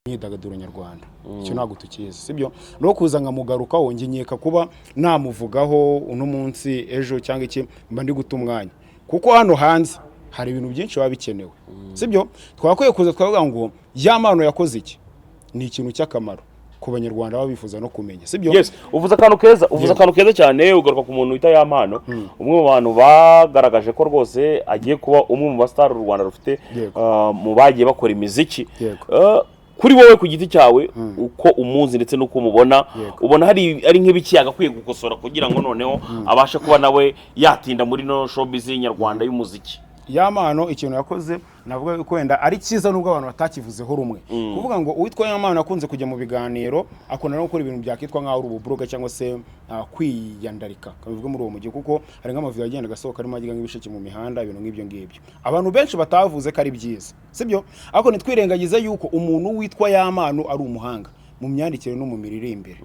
Imyidagaduro nyarwanda, icyo ntabwo tukizi, sibyo? No kuza nkamugarukaho, njye nkeka kuba namuvugaho uno munsi, ejo cyangwa iki, mba ndi guta umwanya, kuko hano hanze hari ibintu byinshi biba bikenewe, sibyo? Twakwiye kuza twavuga ngo ya mpano yakoze iki ni ikintu cy'akamaro. ku Banyarwanda baba bifuza no kumenya, sibyo? Yes, uvuze akantu keza, uvuze akantu keza cyane. Ugaruka ku muntu wita Yampano, umwe mu bantu bagaragaje ko rwose agiye kuba umwe mu basitari u Rwanda rufite mu bagiye bakora imiziki. Kuri wowe ku giti cyawe, uko umuzi ndetse n'uko umubona, ubona hari ari nk'ibiki yagakwiye gukosora kugira ngo noneho abashe kuba nawe yatinda muri no showbiz nyarwanda y'umuziki? Yampano ikintu yakoze navuga ko wenda ari cyiza, nubwo abantu batakivuzeho rumwe, kuvuga ngo uwitwa Yampano akunze kujya mu biganiro, akunda no gukora ibintu byakitwa nk'aho ari ubublogger cyangwa se kwiyandarika, kabivuga muri uwo mujyi, kuko hari nk'amavideo agenda agasohoka arimo agira nk'ibisheke mu mihanda, ibintu nk'ibyo ngibyo abantu benshi batavuze ko ari byiza, sibyo? Ariko ntitwirengagize yuko umuntu witwa Yampano ari umuhanga mu myandikire no mu miririmbire.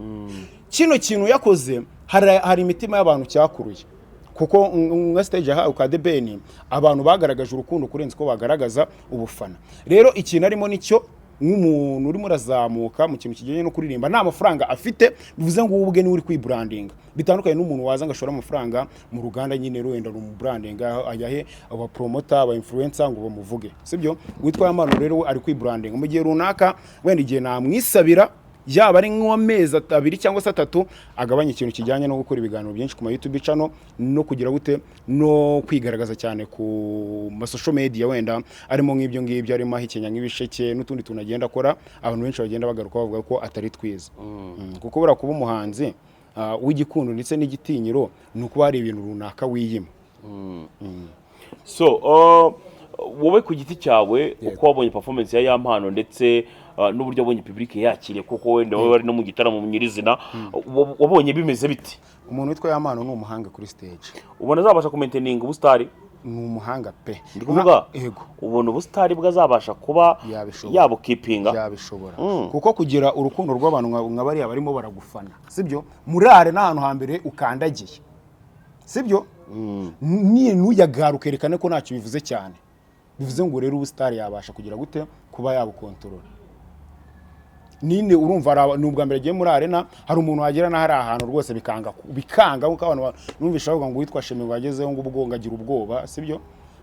Kino kintu yakoze hari imitima y'abantu cyakuruye, kuko nka stage yahawe ka The Ben, abantu bagaragaje urukundo kurenza uko bagaragaza ubufana. Rero ikintu arimo nicyo, nk'umuntu urimo urazamuka mu kintu kijyanye no kuririmba, nta mafaranga afite, bivuze ngo wowe ubwe niwe uri kwibrandinga, bitandukanye n'umuntu waza ngo ashore amafaranga mu ruganda nyine wenda rumubrandinga, ajya he aba promoter, aba influencer ngo bamuvuge, sibyo? Witwa Yampano rero we ari kwibrandinga mu gihe runaka, wenda igihe namwisabira yaba ari nk'amezi 2 cyangwa se 3, agabanya ikintu kijyanye no gukora ibiganiro byinshi ku ma YouTube channel no kugira gute no kwigaragaza cyane ku ma social media, wenda arimo nk'ibyo ngibyo arimo ahekenya nk'ibisheke n'utundi tuntu agenda akora, abantu benshi bagenda bagaruka bavuga ko atari twiza. Kuko buriya kuba umuhanzi w'igikundo ndetse n'igitinyiro ni ukuba hari ibintu runaka wiyima. So wowe ku giti cyawe, uko wabonye performance ya Yampano ndetse n'uburyo wabonye public yakiriye, kuko wenda wowe wari no mu gitaramo nyirizina, wabonye bimeze bite? Umuntu witwa Yampano ni umuhanga kuri stage. Ubona azabasha kumaintaininga ubusitari? Ni umuhanga pe. Ndi kuvuga, Yego. ubona ubusitari bwe azabasha kuba Yabishobora. yabukeepinga? Yabishobora, kuko kugira urukundo rw'abantu nka bariya barimo baragufana, sibyo? Murare n'ahantu hambere ukandagiye, sibyo? Ni nuyagara ukerekane ko ntacyo bivuze cyane, bivuze ngo rero ubusitari yabasha kugira gute kuba yabukontorora ninde. Urumva ni ubwa mbere agiye muri arena, hari umuntu wagera n'ahari ahantu rwose bikanga bikanga, kuko abantu numvisha bavuga ngo uwitwa Shemi ngo agezeho ngo ubwo ngo agira ubwoba, sibyo?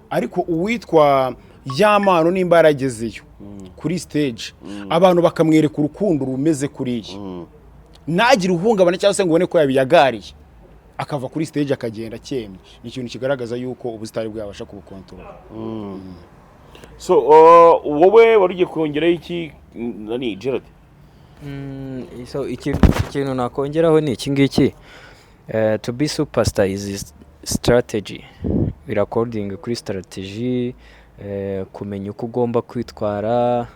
Ariko uwitwa Yampano nimba yaragezeyo kuri stage, abantu bakamwereka urukundo rumeze kuriya, ntagire uhungabana cyangwa se ngo ubone ko yabiyagariye, akava kuri stage akagenda akemye, ni ikintu kigaragaza yuko ubusitari bwe yabasha kubukontorora. So wowe wari ugiye kongeraho iki, nani, Gerard? So ikintu nakongeraho ni iki ngiki: to be superstar is strategy, biraccording kuri strategy, kumenya uko ugomba kwitwara,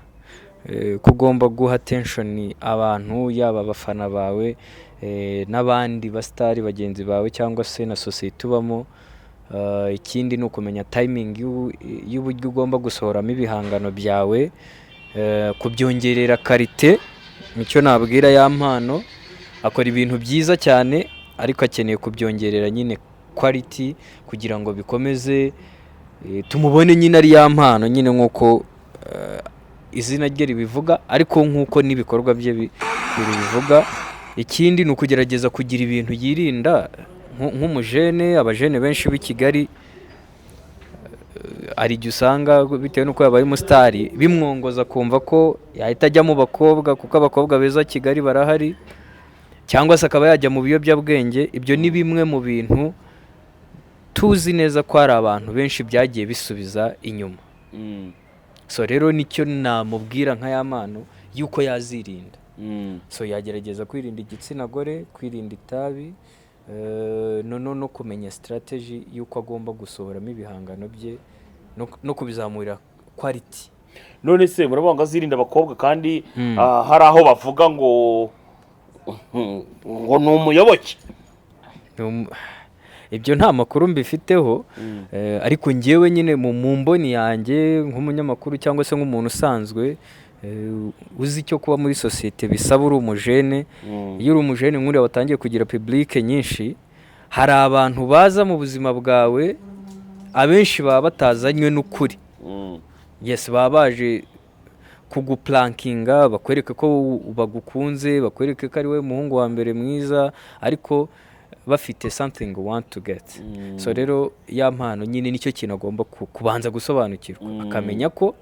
ko ugomba guha attention abantu, yaba abafana bawe n'abandi basitari bagenzi bawe cyangwa se na sosiyete ubamo. Ikindi ni ukumenya timing y'uburyo ugomba gusohoramo ibihangano byawe, kubyongerera qualité. Nicyo nabwira Yampano: akora ibintu byiza cyane, ariko akeneye kubyongerera nyine quality kugira ngo bikomeze, tumubone nyine ari Yampano nyine nk'uko izina rye ribivuga, ariko nk'uko n'ibikorwa bye bibivuga. Ikindi ni ukugerageza kugira ibintu yirinda nk'umujene. Abajene benshi b'i Kigali, hari igihe usanga bitewe n'uko yabaye umusitari bimwongoza kumva ko yahita ajya mu bakobwa, kuko abakobwa beza Kigali barahari, cyangwa se akaba yajya mu biyobyabwenge. Ibyo ni bimwe mu bintu tuzi neza ko hari abantu benshi byagiye bisubiza inyuma. So rero nicyo namubwira nka Yampano, yuko yazirinda. So yagerageza kwirinda igitsina gore, kwirinda itabi, no kumenya strategy y'uko agomba gusohoramo ibihangano bye no kubizamurira quality. None se muravuga ngo azirinda abakobwa kandi hari aho bavuga ngo ni umuyoboke? Ibyo nta makuru mbifiteho, ariko njyewe nyine mu mboni yanjye nk'umunyamakuru cyangwa se nk'umuntu usanzwe uzi icyo kuba muri sosiyete bisaba uri umujene, iyo uri umujene nk'uriya watangiye kugira public nyinshi, hari abantu baza mu buzima bwawe, abenshi baba batazanywe n'ukuri. Yes, baba baje kuguprankinga, bakwereke ko bagukunze, bakwereke ko ari we muhungu wa mbere mwiza, ariko bafite something want to get. So rero Yampano nyine nicyo kintu agomba kubanza gusobanukirwa, akamenya ko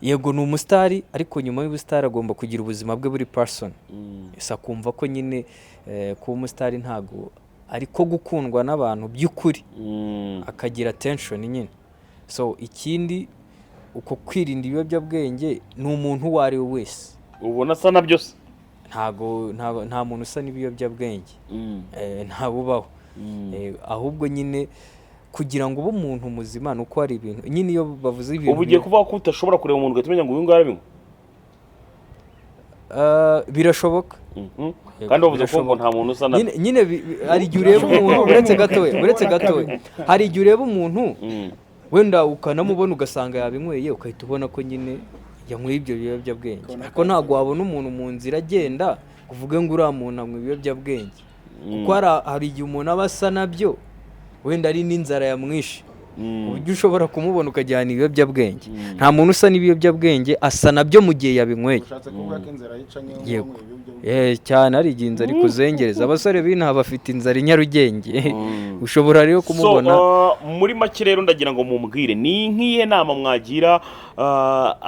Yego, ni umusitari, ariko nyuma y'ubusitari agomba kugira ubuzima bwe buri personal. Ese akumva ko nyine kuba umusitari ntago ariko gukundwa n'abantu by'ukuri, akagira attention nyine. So ikindi, uko kwirinda ibiyobyabwenge, ni umuntu uwo ari we wese. Ubona asa na byose? Ntago nta muntu usa n'ibiyobyabwenge, ntabubaho. Ahubwo nyine kugira ngo ube umuntu muzima ni uko hari ibintu nyine iyo bavuze ibintu Ubu ugiye kuvuga ko udashobora kureba umuntu ugahita umenya ngo uyu nguyu arabinywa? Birashoboka. Yego, Kandi wavuze ko ngo birashoboka. nta muntu usa na Nyine hari igihe ureba umuntu, uretse gatowe, hari igihe ureba umuntu wenda ukanamubona ugasanga yabinyweye, ugahita ubona ko nyine yanyweye ibyo biyobyabwenge. Ariko ntabwo wabona umuntu mu nzira agenda ngo uvuge ngo uriya muntu anywa ibiyobyabwenge, kuko hari igihe umuntu aba asa nabyo, wenda ari n'inzara yamwishe, ku buryo ushobora kumubona ukajyana ibiyobyabwenge. Nta muntu usa n'ibiyobyabwenge, asa nabyo mu gihe yabinyweye. Ushatse kuvuga ko inzara yica nk'iyo Yego. wanyweye ibiyobyabwenge? Cyane, hari igihe inzara ikuzengereza. Abasore b'inaha bafite inzara i Nyarugenge, ushobora rero kumubona. So, muri make rero ndagira ngo mumbwire, ni nk'iyihe nama mwagira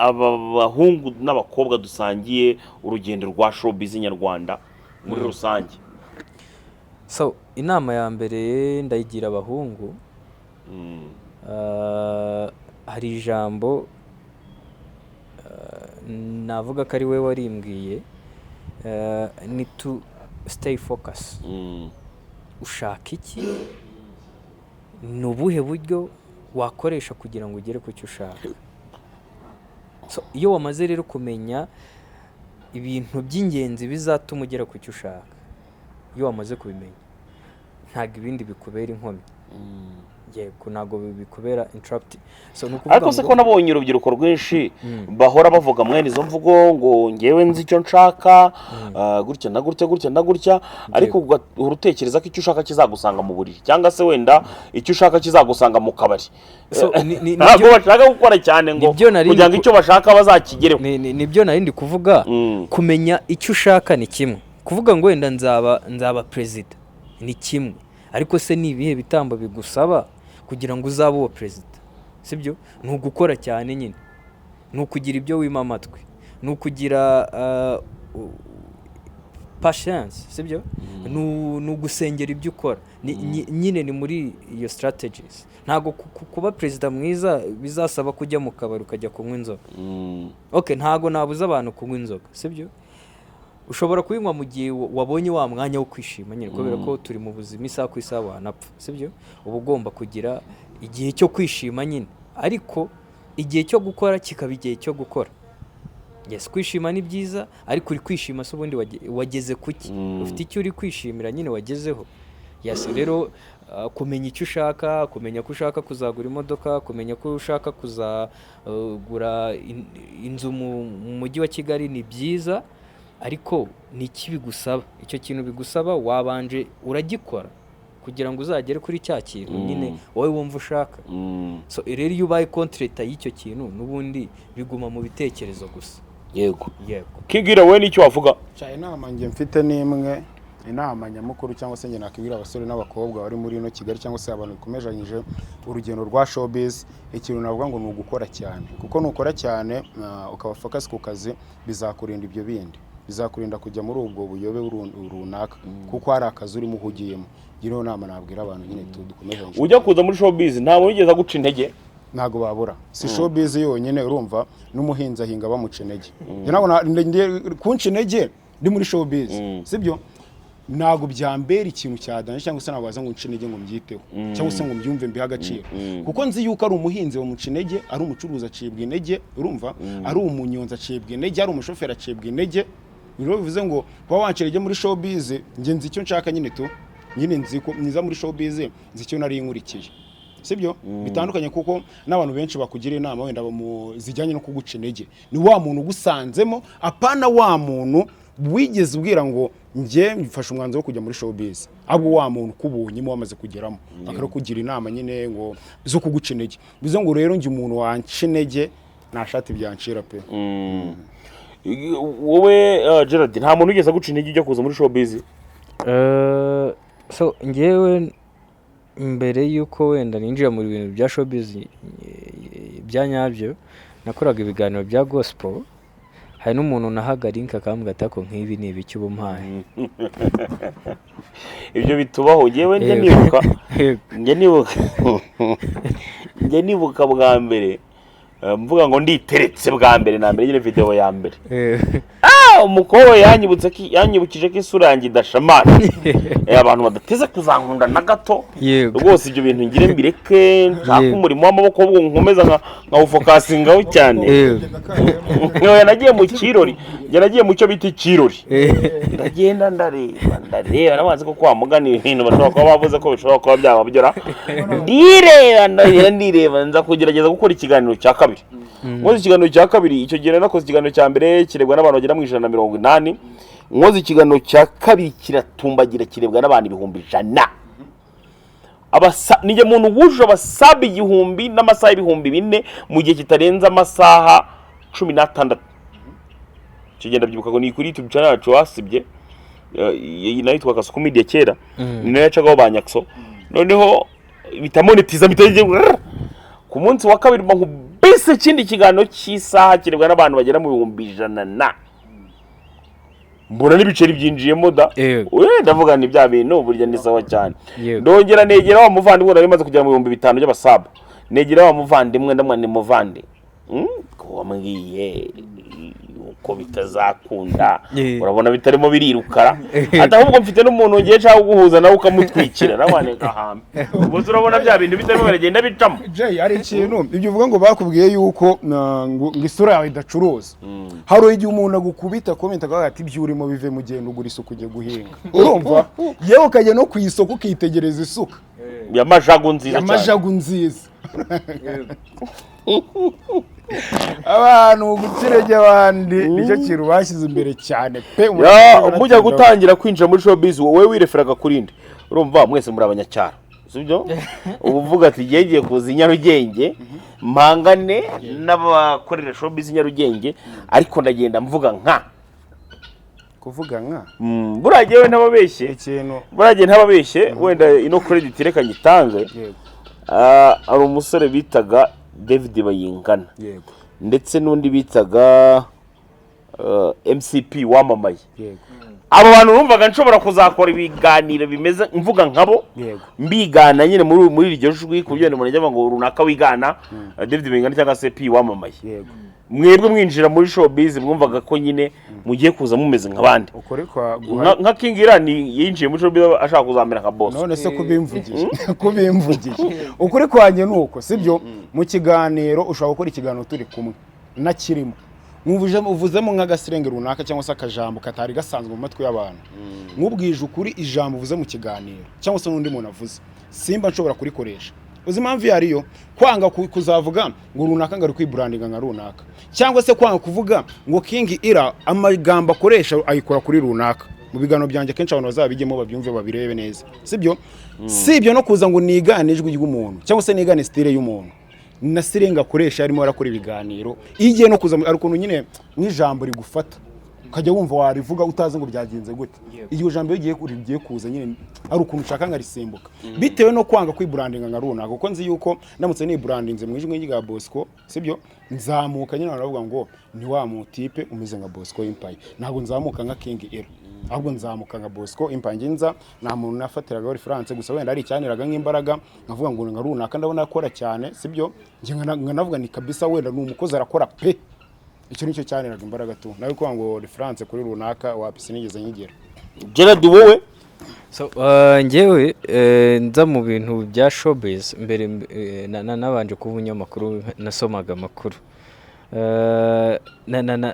aba bahungu n'abakobwa dusangiye urugendo rwa showbiz nyarwanda muri rusange? So inama ya mbere ndayigira abahungu. Hari ijambo navuga ko ari we warimbwiye, ni to stay focus. Ushaka iki? Ni ubuhe buryo wakoresha kugira ngo ugere ku cyo ushaka? So, iyo wamaze rero kumenya ibintu by'ingenzi bizatuma ugera ku cyo ushaka, iyo wamaze kubimenya, ntabwo ibindi bikubera inkomyi. Yego, ntabwo bikubera interrupt. So ni ukuvuga Ariko se ngo ko nabonye urubyiruko rwinshi bahora bavuga mwene izo mvugo ngo ngewe nzi icyo nshaka, gutya na gutya, gutya na gutya, ariko ugahora utekereza ko icyo ushaka kizagusanga mu buriri, cyangwa se wenda icyo ushaka kizagusanga mu kabari? So, Ntabwo bashaka gukora cyane ngo Nibyo nari kugira ngo icyo bashaka bazakigereho. Nibyo nari ndi kuvuga. Kumenya icyo ushaka ni kimwe, kuvuga ngo wenda nzaba perezida ni kimwe, ariko se ni ibihe bitambo bigusaba kugira ngo uzabe uwo perezida? Sibyo? Ni ugukora cyane nyine, ni ukugira ibyo wima amatwi, ni ukugira patience, sibyo? Ni ugusengera ibyo ukora. Nyine ni muri iyo strategies. Ntabwo kuba perezida mwiza bizasaba kujya mu kabari ukajya kunywa inzoga. Okay, ntabwo nabuza abantu kunywa inzoga, sibyo? Ushobora kuyinywa mu gihe wabonye wa mwanya wo kwishima nyine, kubera ko turi mu buzima, isaha ku isaha wanapfa, sibyo? Uba ugomba kugira igihe cyo kwishima nyine, ariko igihe cyo gukora kikaba igihe cyo gukora. Yes, kwishima ni byiza, ariko uri kwishima se ubundi wageze kuki? Ufite icyo uri kwishimira nyine wagezeho? Yes, rero kumenya icyo ushaka, kumenya ko ushaka kuzagura imodoka, kumenya ko ushaka kuzagura inzu mu mujyi wa Kigali ni byiza, ariko ni iki bigusaba? Icyo kintu bigusaba wabanje uragikora kugira ngo uzagere kuri cya kintu nyine wowe wumva ushaka? So rero iyo ubaye kontreta y'icyo kintu, n'ubundi biguma mu bitekerezo gusa. Yego. Yego. Kigira, wowe n'icyo wavuga? Cya inama njye mfite ni imwe, inama nyamukuru cyangwa se njye nakibwira abasore n'abakobwa bari muri ino Kigali, cyangwa se abantu bikomejanyije urugendo rwa showbiz, ikintu navuga ngo ni ugukora cyane, kuko nukora cyane ukaba focus ku kazi, bizakurinda ibyo bindi, bizakurinda kujya muri ubwo buyobe runaka, kuko hari akazi urimo uhugiyemo. Ngira nama nabwira abantu nyine dukomejanyije. Ujya kuza muri showbiz, nta muntu wigeze aguca intege? Ntabwo babura. Si showbiz yonyine, urumva n'umuhinzi ahinga bamuca intege. Njye ntabwo kunca intege ndi muri showbiz, sibyo? Ntabwo byambera ikintu cya danger, cyangwa se ntabwo waza ngo unce intege ngo mbyiteho, cyangwa se ngo mbyumve mbihe agaciro, kuko nzi yuko ari umuhinzi bamuca intege, ari umucuruzi acibwa intege, urumva ari umunyonzi acibwa intege, ari umushoferi acibwa intege. Rero bivuze ngo kuba wancira intege muri showbiz, njye nzi icyo nshaka nyine tu, nyine nzi ko niza muri showbiz nzi icyo nari nkurikiye, sibyo? Bitandukanye, kuko n'abantu benshi bakugira inama wenda zijyanye no kuguca intege ni wa muntu ugusanzemo, apana wa muntu wigeze ubwira ngo njye mfashe umwanzuro wo kujya muri showbiz, ahubwo wa muntu ukubonyemo wamaze kugeramo akakugira inama nyine ngo zo kuguca intege. Bivuze ngo rero njye umuntu wanca intege nta shati byancira pe. Wowe Gerard, nta muntu wigeze aguca intege ujya kuza muri showbiz? So njyewe mbere y'uko wenda ninjira mu bintu bya showbiz bya nyabyo. Nakoraga ibiganiro bya gospel. Hari n'umuntu nahaga link akambwira ati: "Ako nk'ibi ni ibiki uba umpaye?" Ibyo bitubaho. Yewe, njya nibuka, njya nibuka bwa mbere mvuga ngo nditeretse bwa mbere na mbere nyine, video ya mbere. Umukobwa yanyibukije ko isura yanjye idashamaje. Abantu badateze kuzankunda na gato. Rwose ibyo bintu ngire mbireke, nshake umurimo w'amaboko, ahubwo nkomeza nkawufocusingaho cyane. Nkewe nagiye mu kirori, njye nagiye mu cyo bita ikirori. Ndagenda ndareba, ndareba, nabanze ko kwa mugani ibintu bashobora kuba bavuze ko bishobora kuba byababyora. Ndireba, ndareba, ndireba, nza kugerageza gukora ikiganiro cya kabiri. Nkoze ikiganiro cya kabiri, icyo gihe nakoze ikiganiro cya mbere kirebwa n'abantu bagera mu 180. Nkoze ikiganiro cya kabiri kiratumbagira, kirebwa n'abantu 100,000. Nijye muntu wujuje abasub 1000 n'amasaha 4000 mu gihe kitarenze amasaha 16. Icyo gihe ndabyibuka ngo ni kuri YouTube channel yacu wasibye. Iyi nayo yitwa Kasuku Media kera, ni nayo yacagaho ba Nyakso. Noneho bitamonetiza, bitagiye. Ku munsi wa kabiri mba nkubise ikindi kiganiro cy'isaha, kirebwa n'abantu bagera mu 100,000 na mbona n'ibiceri byinjiyemo da. We, ndavuga ni bya bintu burya ni sawa cyane. Ndongera negera wa muvandimwe, nari maze kugera mu 5000 by'abasub. Negera wa muvandimwe, ndamwa ni muvandi, ko wambwiye uko bitazakunda, urabona bitarimo birirukara? Ati: "Ahubwo mfite n'umuntu ngiye nshaka kuguhuza nawe ukamutwikira." Nawe kahambe ubwo urabona bya bintu bitarimo biragenda bicamo. Jay, hari ikintu ibyo uvuga ngo bakubwiye yuko ngo isura yawe idacuruza. Hari igihe umuntu agukubita comment akavuga ati: "Ibyo urimo bive mu, genda ugura isuka ujye guhinga." Urumva, yewe ukajya no ku isoko ukitegereza isuka ya majagu nziza cyane. Amajagu nziza. Abantu guca abandi nicyo kintu bashyize imbere cyane pe. Ya, mujya gutangira kwinjira muri showbiz, wowe wireferaga kuri nde? Urumva mwese muri abanyacyaro, sibyo? Ubu uvuga ati: "Ngiye kuza i Nyarugenge mpangane n'abakorera showbiz i Nyarugenge," ariko ndagenda mvuga nka Kuvuga nka Buriya jyewe ntababeshye, ikintu buriya jye ntababeshye, wenda ino credit reka nyitange. Hari umusore bitaga David Bayingana ndetse n'undi bitaga MCP wamamaye. Abo bantu numvaga nshobora kuzakora ibiganiro bimeze mvuga nkabo, mbigana nyine muri iryo jwi, ku buryo umuntu ajya avuga ngo runaka wigana David Bayingana cyangwa se P wamamaye. Mwebwe mwinjira muri showbiz mwumvaga ko nyine mugiye kuza mumeze nk'abandi? Ukuri kwa Nka King Iran yinjiye muri showbiz ashaka kuzamera nka boss. None se kubimvugiye, ukuri kwanjye ni uko, sibyo? Mu kiganiro ushobora gukora ikiganiro turi kumwe nakirimo, uvuzemo nk'agasirenge runaka cyangwa se akajambo katari gasanzwe mu matwi y'abantu. Nkubwije ukuri, ijambo uvuze mu kiganiro cyangwa se n'undi muntu avuze, simba nshobora kurikoresha. Uzi impamvu iyo ariyo? Kwanga kuzavuga ngo runaka ngo ari kwibrandinga nka runaka, cyangwa se kwanga kuvuga ngo King Ira amagambo akoresha ayikora kuri runaka. Mu biganiro byanjye kenshi abantu bazabijyemo babyumve, babirebe neza, sibyo? Si ibyo no kuza ngo nigane ijwi ry'umuntu cyangwa se nigane style y'umuntu na sirenga akoresha arimo arakora ibiganiro. Iyo igiye no kuza, ari ukuntu nyine nk'ijambo rigufata ukajya wumva warivuga utazi ngo byagenze gute. Iryo jambo iyo rigiye kuza nyine, ari ukuntu ushaka nkarisimbuka bitewe no kwanga kwibrandinga nka runaka, kuko nzi yuko ndamutse nibrandinze mu ijwi rya Bosco, sibyo, nzamuka nyine baravuga ngo ni wa mutipe umeze nka Bosco Empire. Ntabwo nzamuka nka King Era, ahubwo nzamuka nka Bosco Empire. Njye nza nta muntu nafatiragaho reference, gusa wenda ari icyaniraga nk'imbaraga nkavuga ngo nka runaka ndabona akora cyane, sibyo? Njye nkanavuga ni kabisa wenda ni umukozi arakora pe. Icyo nicyo cyaniraga imbaraga tu, nawe kuvuga ngo reference kuri runaka wapi, sinigeze nkigera. Gerard, wowe? So, njyewe nza mu bintu bya showbiz mbere, nabanje kuba umunyamakuru, nasomaga amakuru.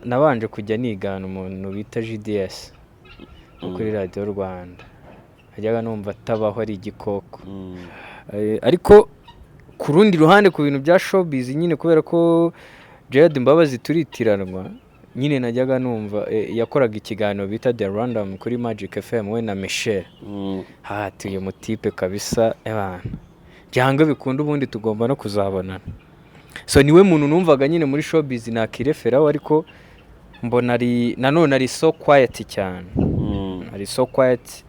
Nabanje kujya nigana umuntu bita GDS wo kuri Radiyo Rwanda, najyaga numva atabaho ari igikoko. Ariko ku rundi ruhande, ku bintu bya showbiz nyine, kubera ko Gerard Mbabazi turitiranwa nyine, najyaga numva yakoraga ikiganiro bita The Random kuri Magic FM, we na Michel. Hatuye mutipe kabisa ebana, byanga bikunda ubundi tugomba no kuzabonana. So niwe muntu numvaga nyine muri showbiz nakireferaho, ariko mbona ari nanone ari so quiet cyane, ari so quiet.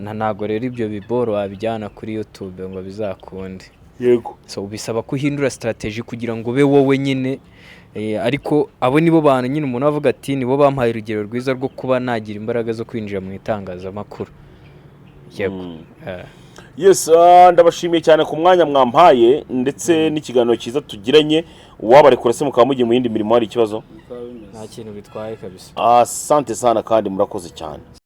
Ntago rero ibyo biboro wabijyana kuri YouTube ngo bizakunde. So bisaba ko uhindura strategy kugira ngo ube wowe nyine. Ariko abo nibo bantu nyine umuntu avuga ati nibo bampaye urugero rwiza rwo kuba nagira imbaraga zo kwinjira mu itangazamakuru. Yego. Yes, ndabashimiye cyane ku mwanya mwampaye ndetse n'ikiganiro cyiza tugiranye. Uwabarekura se mukaba mugiye mu yindi mirimo, hari ikibazo? Nta kintu bitwaye kabisa. Asante sana kandi murakoze cyane.